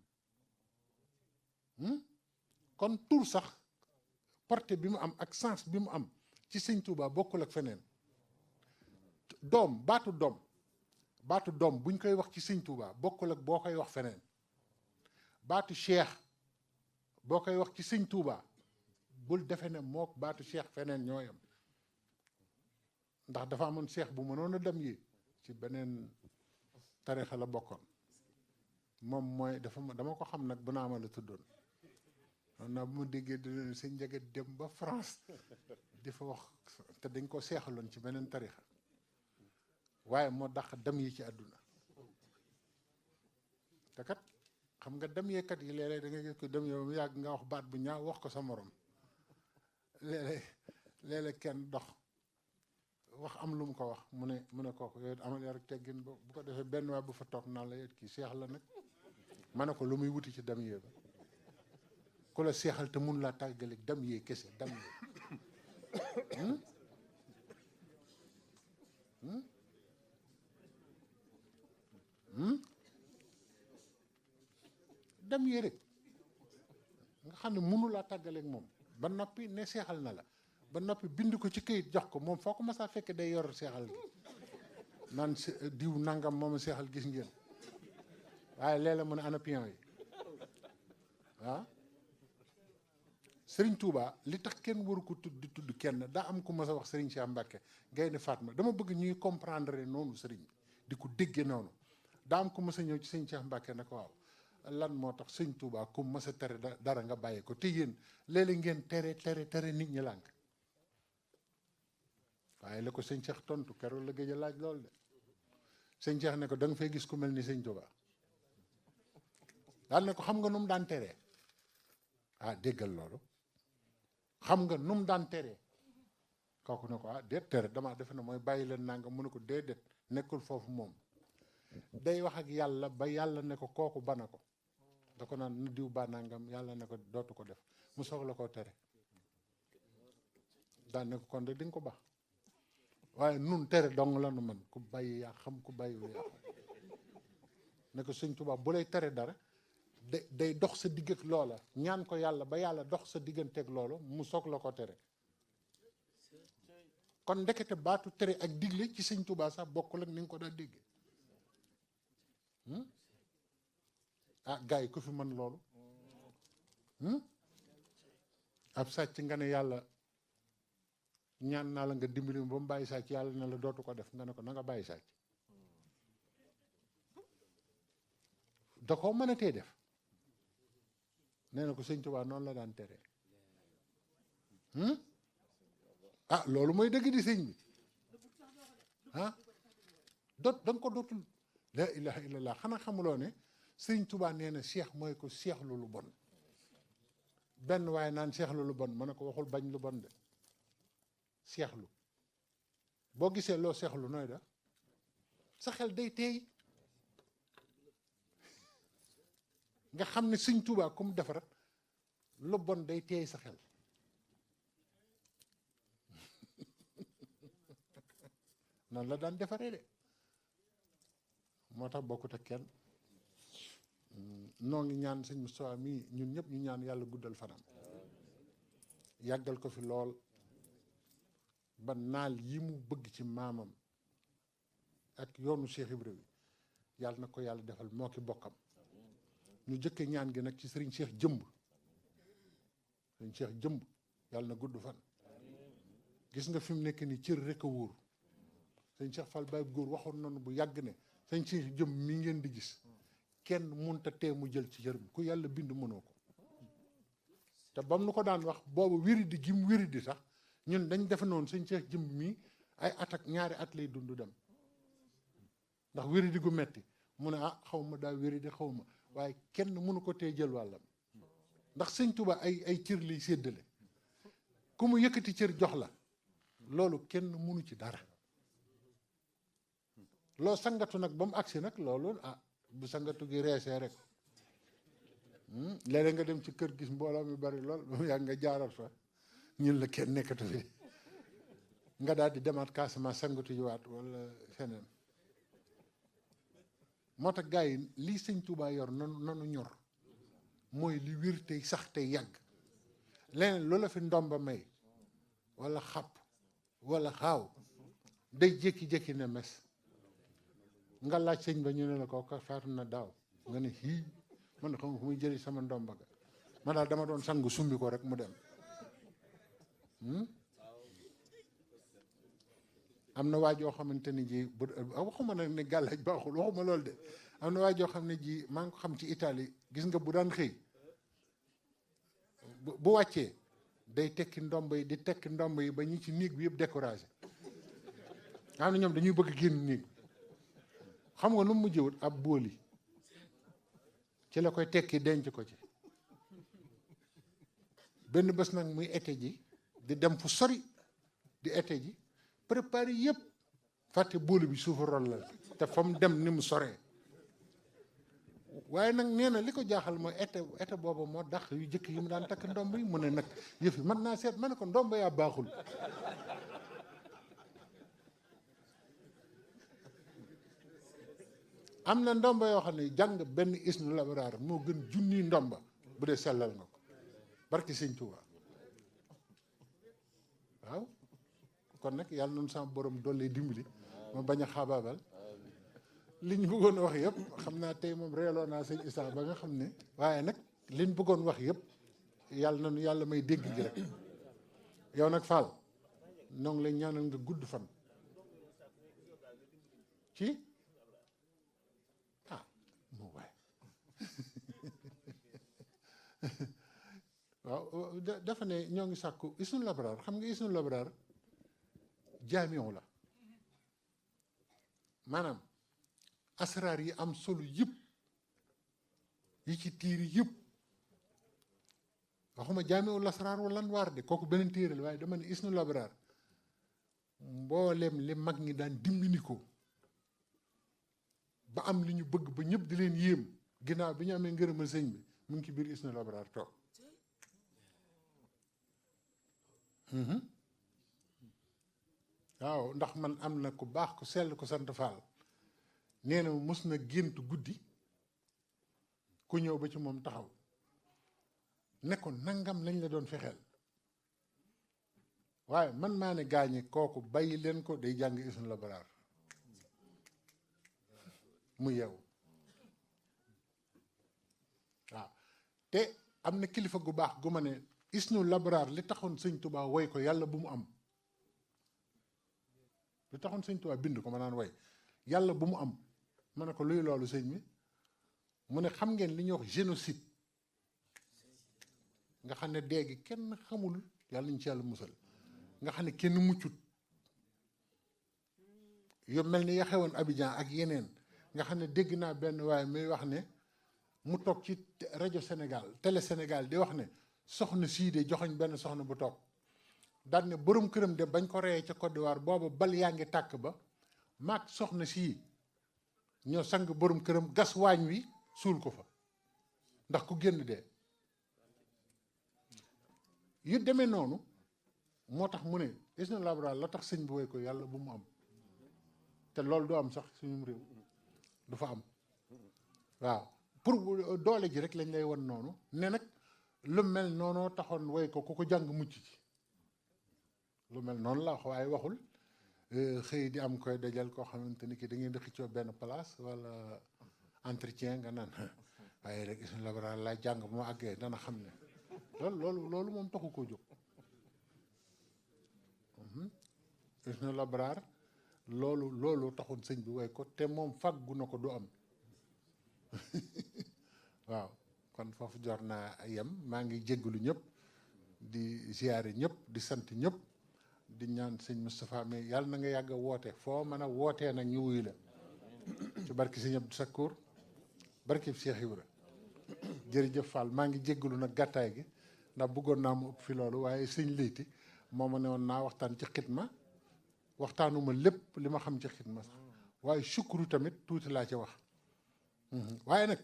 kon tur sax portée bi mu am ak sens bi mu am ci sëñ Touba bokkul ak feneen doom baatu doom buñ koy wax ci sëñ Touba bokkul ak boo koy wax feneen baatu cheikh boo koy wax ci sëñ Touba bul defe ne mook baatu cheikh feneen ñooyam ndax dafa amoon cheikh bu mënoon a dem yi ci beneen tarixa la bokkoon moom mooy dama ko xam nag bu naa ma la tuddoon xam naa bu ma déggee dina sëñ Njaga dem ba France di fa wax te dañ ko seexaloon ci beneen tarixa waaye moo dàq dem yi ci àdduna te kat xam nga dem yeekat yi léeg-léeg da nga gis ko dem yow mu yàgg nga wax baat bu ñaaw wax ko sa morom léeg-léeg kenn dox wax am lu mu ko wax mu ne kooku yooyu amal yar ak teggin bu ko defee benn waay bu fa toog naan la yet kii seex la nag ma ne ko lu muy wuti ci dem yee ba ku la seexal te mun laa tàggaleeg dem yee kese dem yee dem yee rek nga xam ne munu laa tàggaleeg moom ba noppi ne seexal na la ba noppi bind ko ci këyit jox ko moom foo ko mas a fekk day yor seexal gi naan diw nangam moom a seexal gis ngeen waaye léeg-léeg mu ne ana pion yi ah Serigne Touba li tax kenn waru ko tudd di tudd kenn daa am ku mas a wax Serigne Cheikh Mbacke Gaynde Fatma dama bëgg ñuy comprendre noonu Serigne bi di ko déggee noonu daa am ku mas a ñëw ci Serigne Cheikh Mbacke ne ko waaw lan moo tax Serigne Touba ku mas a tere dara nga bàyyi ko te yéen léeg-léeg ngeen tere nit ñi lànk waaye la ko sëñ Cheikh tontu keroog la gëj a laaj lool de sëñ Cheikh ne ko da nga fay gis ku mel ni sëñ Touba daal ne ko xam nga nu mu daan teree ah déggal loolu xam nga nu mu daan teree kooku ne ko ah déet tere damaa defe ne mooy bàyyi leen nangam mu ne ko déedéet nekkul foofu moom day wax ak yàlla ba yàlla ne ko kooku bana ko da ko naan nu diw ba nangam yàlla ne ko dootu ko def mu soog la koo tere daan ne ko kon de di nga ko baax waaye nun tere dong la nu man ku bàyyi yaa xam ku bàyyiwul yaa xam ne ko sëñ Tuubaa bu lay tere dara day dox sa digg ak loola ñaan ko yàlla ba yàlla dox sa digganteeg loolu mu soog la ko tere kon ndekete baatu tere ak digle ci sëñ Tuubaa sax bokkul ak ni nga ko daa déggee ah gars yi ku fi mën loolu ab sàcc nga ne yàlla ñaan naa la nga dimbali ba mu bàyyi sàcc yàlla ne la dootu ko def nga ne ko na nga bàyyi sàcc da koo mën a tee def nee na ko sëñ Tuubaa noonu la daan tere ah loolu mooy dëgg di sëñ bi ah da nga ko dootul la ilaha illallah xanaa xamuloo ne sëñ Tuubaa nee na seex mooy ko seexlu lu bon benn waaye naan seexlu lu bon ma ne ko waxul bañ lu bon de seexlu boo gisee loo seexlu nooy da sa xel day teey nga xam ne sëñ Tuubaa ku mu defarat lu bon day teey sa xel noonu la daan defaree de moo tax bokkut ak kenn noo ngi ñaan sëñ Moustapha mii ñun ñëpp ñu ñaan yàlla guddal fanam yàggal ko fi lool ba naal yi mu bëgg ci maamam ak yoonu Cheikh Ibrahima yàlla na ko yàlla defal moo ki bokkam ñu jëkke ñaan gi nag ci sëriñ Cheikh jëmb yàlla na gudd fan gis nga fi mu nekk ni cër rek a wóor sëñ Cheikh Fall Baye góor waxoon nañu bu yàgg ne sëñ Cheikh jëmb mi ngeen di gis kenn munta tee mu jël ci cër bi ku yàlla bind mënoo ko te bam nu ko daan wax boobu wéridi gi mu wéridi sax ñun dañ defe noonu sëñ Cheikh jëmb mi ay at ak ñaari at lay dund dem ndax wéridi gu metti mu ne ah xaw ma daa wéridi xaw ma waaye kenn mënu ko tee jël wàllam ndax sëñ Tuubaa ay cër liy séddale ku mu yëkkati cër jox la loolu kenn mënu ci dara loo sangatu nag ba mu agsi nag loolu ah bu sangatu gi reesee rek léeg-léeg nga dem ci kër gis mbooloo mi bari lool ba mu yàgg nga jaaral fa ñun la kenn nekkatu fi nga daal di demaat Casamance sangatu jiwaat wala feneen moo tax gars yi lii sëñ Tuubaa yor nanu ñor mooy li wér tey sax tey yàgg leneen loola fi ndomba may wala xàpp wala xaaw day jékki-jékki ne mes nga laaj sëñ ba ñu ne la ko faatu na daaw nga ne hii man xam nga fu muy jëli sama ndomba ga man daal dama doon sangu sumbi ko rek mu dem am na waa joo xamante ni ji waxuma nag ne gàllaaj baaxul waxuma loolu de am na waa joo xam ne ji maa ngi ko xam ci Italie gis nga bu daan xëy bu wàccee day tekki ndomb yi di tekki ndomb yi ba ñi ci néeg bi yëpp découragé am na ñoom dañuy bëgg génn néeg xam nga nu mu mujjewut ab booli ci la koy tekki denc ko ci benn bés nag muy été ji di dem fu sori di été ji préparé yëpp fàtte booli bi suufa rollal te fa mu dem ni mu soree waaye nag nee na li ko jaaxal mooy été booba moo dàq yu jëkk yi mu daan takk ndomb yi mu ne nag yëf yi mën naa seet ma ne ko ndomb yaa baaxul am na ndomba yoo xam ne jàng benn isnu labaraar moo gën junni ndomba bu dee sellal nga ko barki sëñ Tuubaa waaw kon nag yàlla noonu sama borom dolli dimbali ma bañ a xaabaabal li ñu bëggoon wax yëpp xam naa tey moom reeloo naa sëñ Issa ba nga xam ne waaye nag li ñu bëggoon wax yëpp yàlla nañu yàlla may dégg gi rek yow nag Fall noo ngi lay ñaanal nga gudd fan ci moo waay waaw dafa ne ñoo ngi sàkku isnu labraar xam nga isnu labraar jaamion la maanaam asraar yi am solo yëpp yi ci tiiri yëpp waxuma jaamiul asraar wala anwaar de kooku beneen téere la waaye dama ne isnu labraar mboolem li mag ñi daan dimbali ko ba am li ñu bëgg ba ñëpp di leen yéem ginnaaw bi ñu amee ngërëmal sëñ bi mu ngi ci biir isnu labraar toog waaw ndax man am na ku baax ku sell ku sant Fall nee na mos na gént guddi ku ñëw ba ci moom taxaw ne ko nangam lañ la doon fexeel waaye man maa ne gaañi kooku bàyyi leen ko day jàng isnu labraar mu yeewu waaw te am na kilifa gu baax gu ma ne isnu labraar li taxoon sëñ Tuubaa woy ko yàlla bu mu am li taxoon sëñ Tuubaa bind ko ma naan woy yàlla bu mu am ma ne ko luy loolu sëñ mi mu ne xam ngeen li ñuy wax génocide nga xam ne dee gi kenn xamul yàlla ñu ci yàlla musal nga xam ne kenn muccut yu mel ni ya xewoon Abidjan ak yeneen nga xam ne dégg naa benn waaye muy wax ne mu toog ci rajo Sénégal télé Sénégal di wax ne soxna sii de joxoñ benn soxna bu toog daan ne borom këram de bañ ko reyee ca Côte d'Ivoire booba bal yaa ngi tàkk ba maag soxna sii ñoo sang borom këram gas waañ wi suul ko fa ndax ku génn dee yu demee noonu moo tax mu ne isnu labraar la tax sëñ bi woy ko yàlla bu mu am te loolu du am sax suñu réew du fa am waaw pour doole ji rek lañ lay won noonu ne nag lu mel noonoo taxoon woy ko ku ko jàng mucc ci lu mel noonu la wax waaye waxul xëy di am koy dajal koo xamante ni ki da ngeen di xëccoo benn place wala entretien nga naan waaye rek isnu labraar lay jàng bu ma àggee dana xam ne loolu moom taxu koo jóg isnu labraar loolu taxul sëñ bi woy ko te moom fàggu na ko du am waaw kon foofu jor naa yem maa ngi jéggalu ñëpp di ziyaare ñëpp di sant ñëpp di ñaan sëñ Moustapha mais yàlla na nga yàgg a woote foo mën a wootee nag ñu wuyu la ci barki sëñ Abdou Sakkour barki Cheikh Ibra jërëjëf Fall maa ngi jéggalu nag gàttaay gi ndax bëggoon naa mu ëpp fi loolu waaye sëñ Leyti moo ma ne woon naa waxtaan ci xitma waxtaanuma lépp li ma xam ci xitma sax waaye sukuru tamit tuuti laa ci wax waaye nag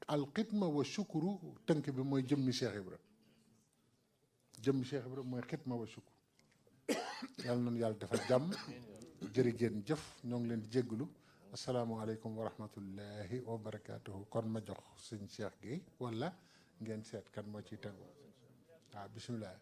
al xitma wa sukuru tënk bi mooy jëmmi Cheikh Ibra jëmmi Cheikh Ibra mooy xitma wa sukuru yàlla nañu yàlla defal jàmm jërë ngeen jëf ñoo ngi leen di jéggalu asalaamaaleykum wa rahmatullahi wa barakaatuhu kon ma jox sëñ Cheikh gi wala ngeen seet kan moo ciy tegu waaw bisimilah.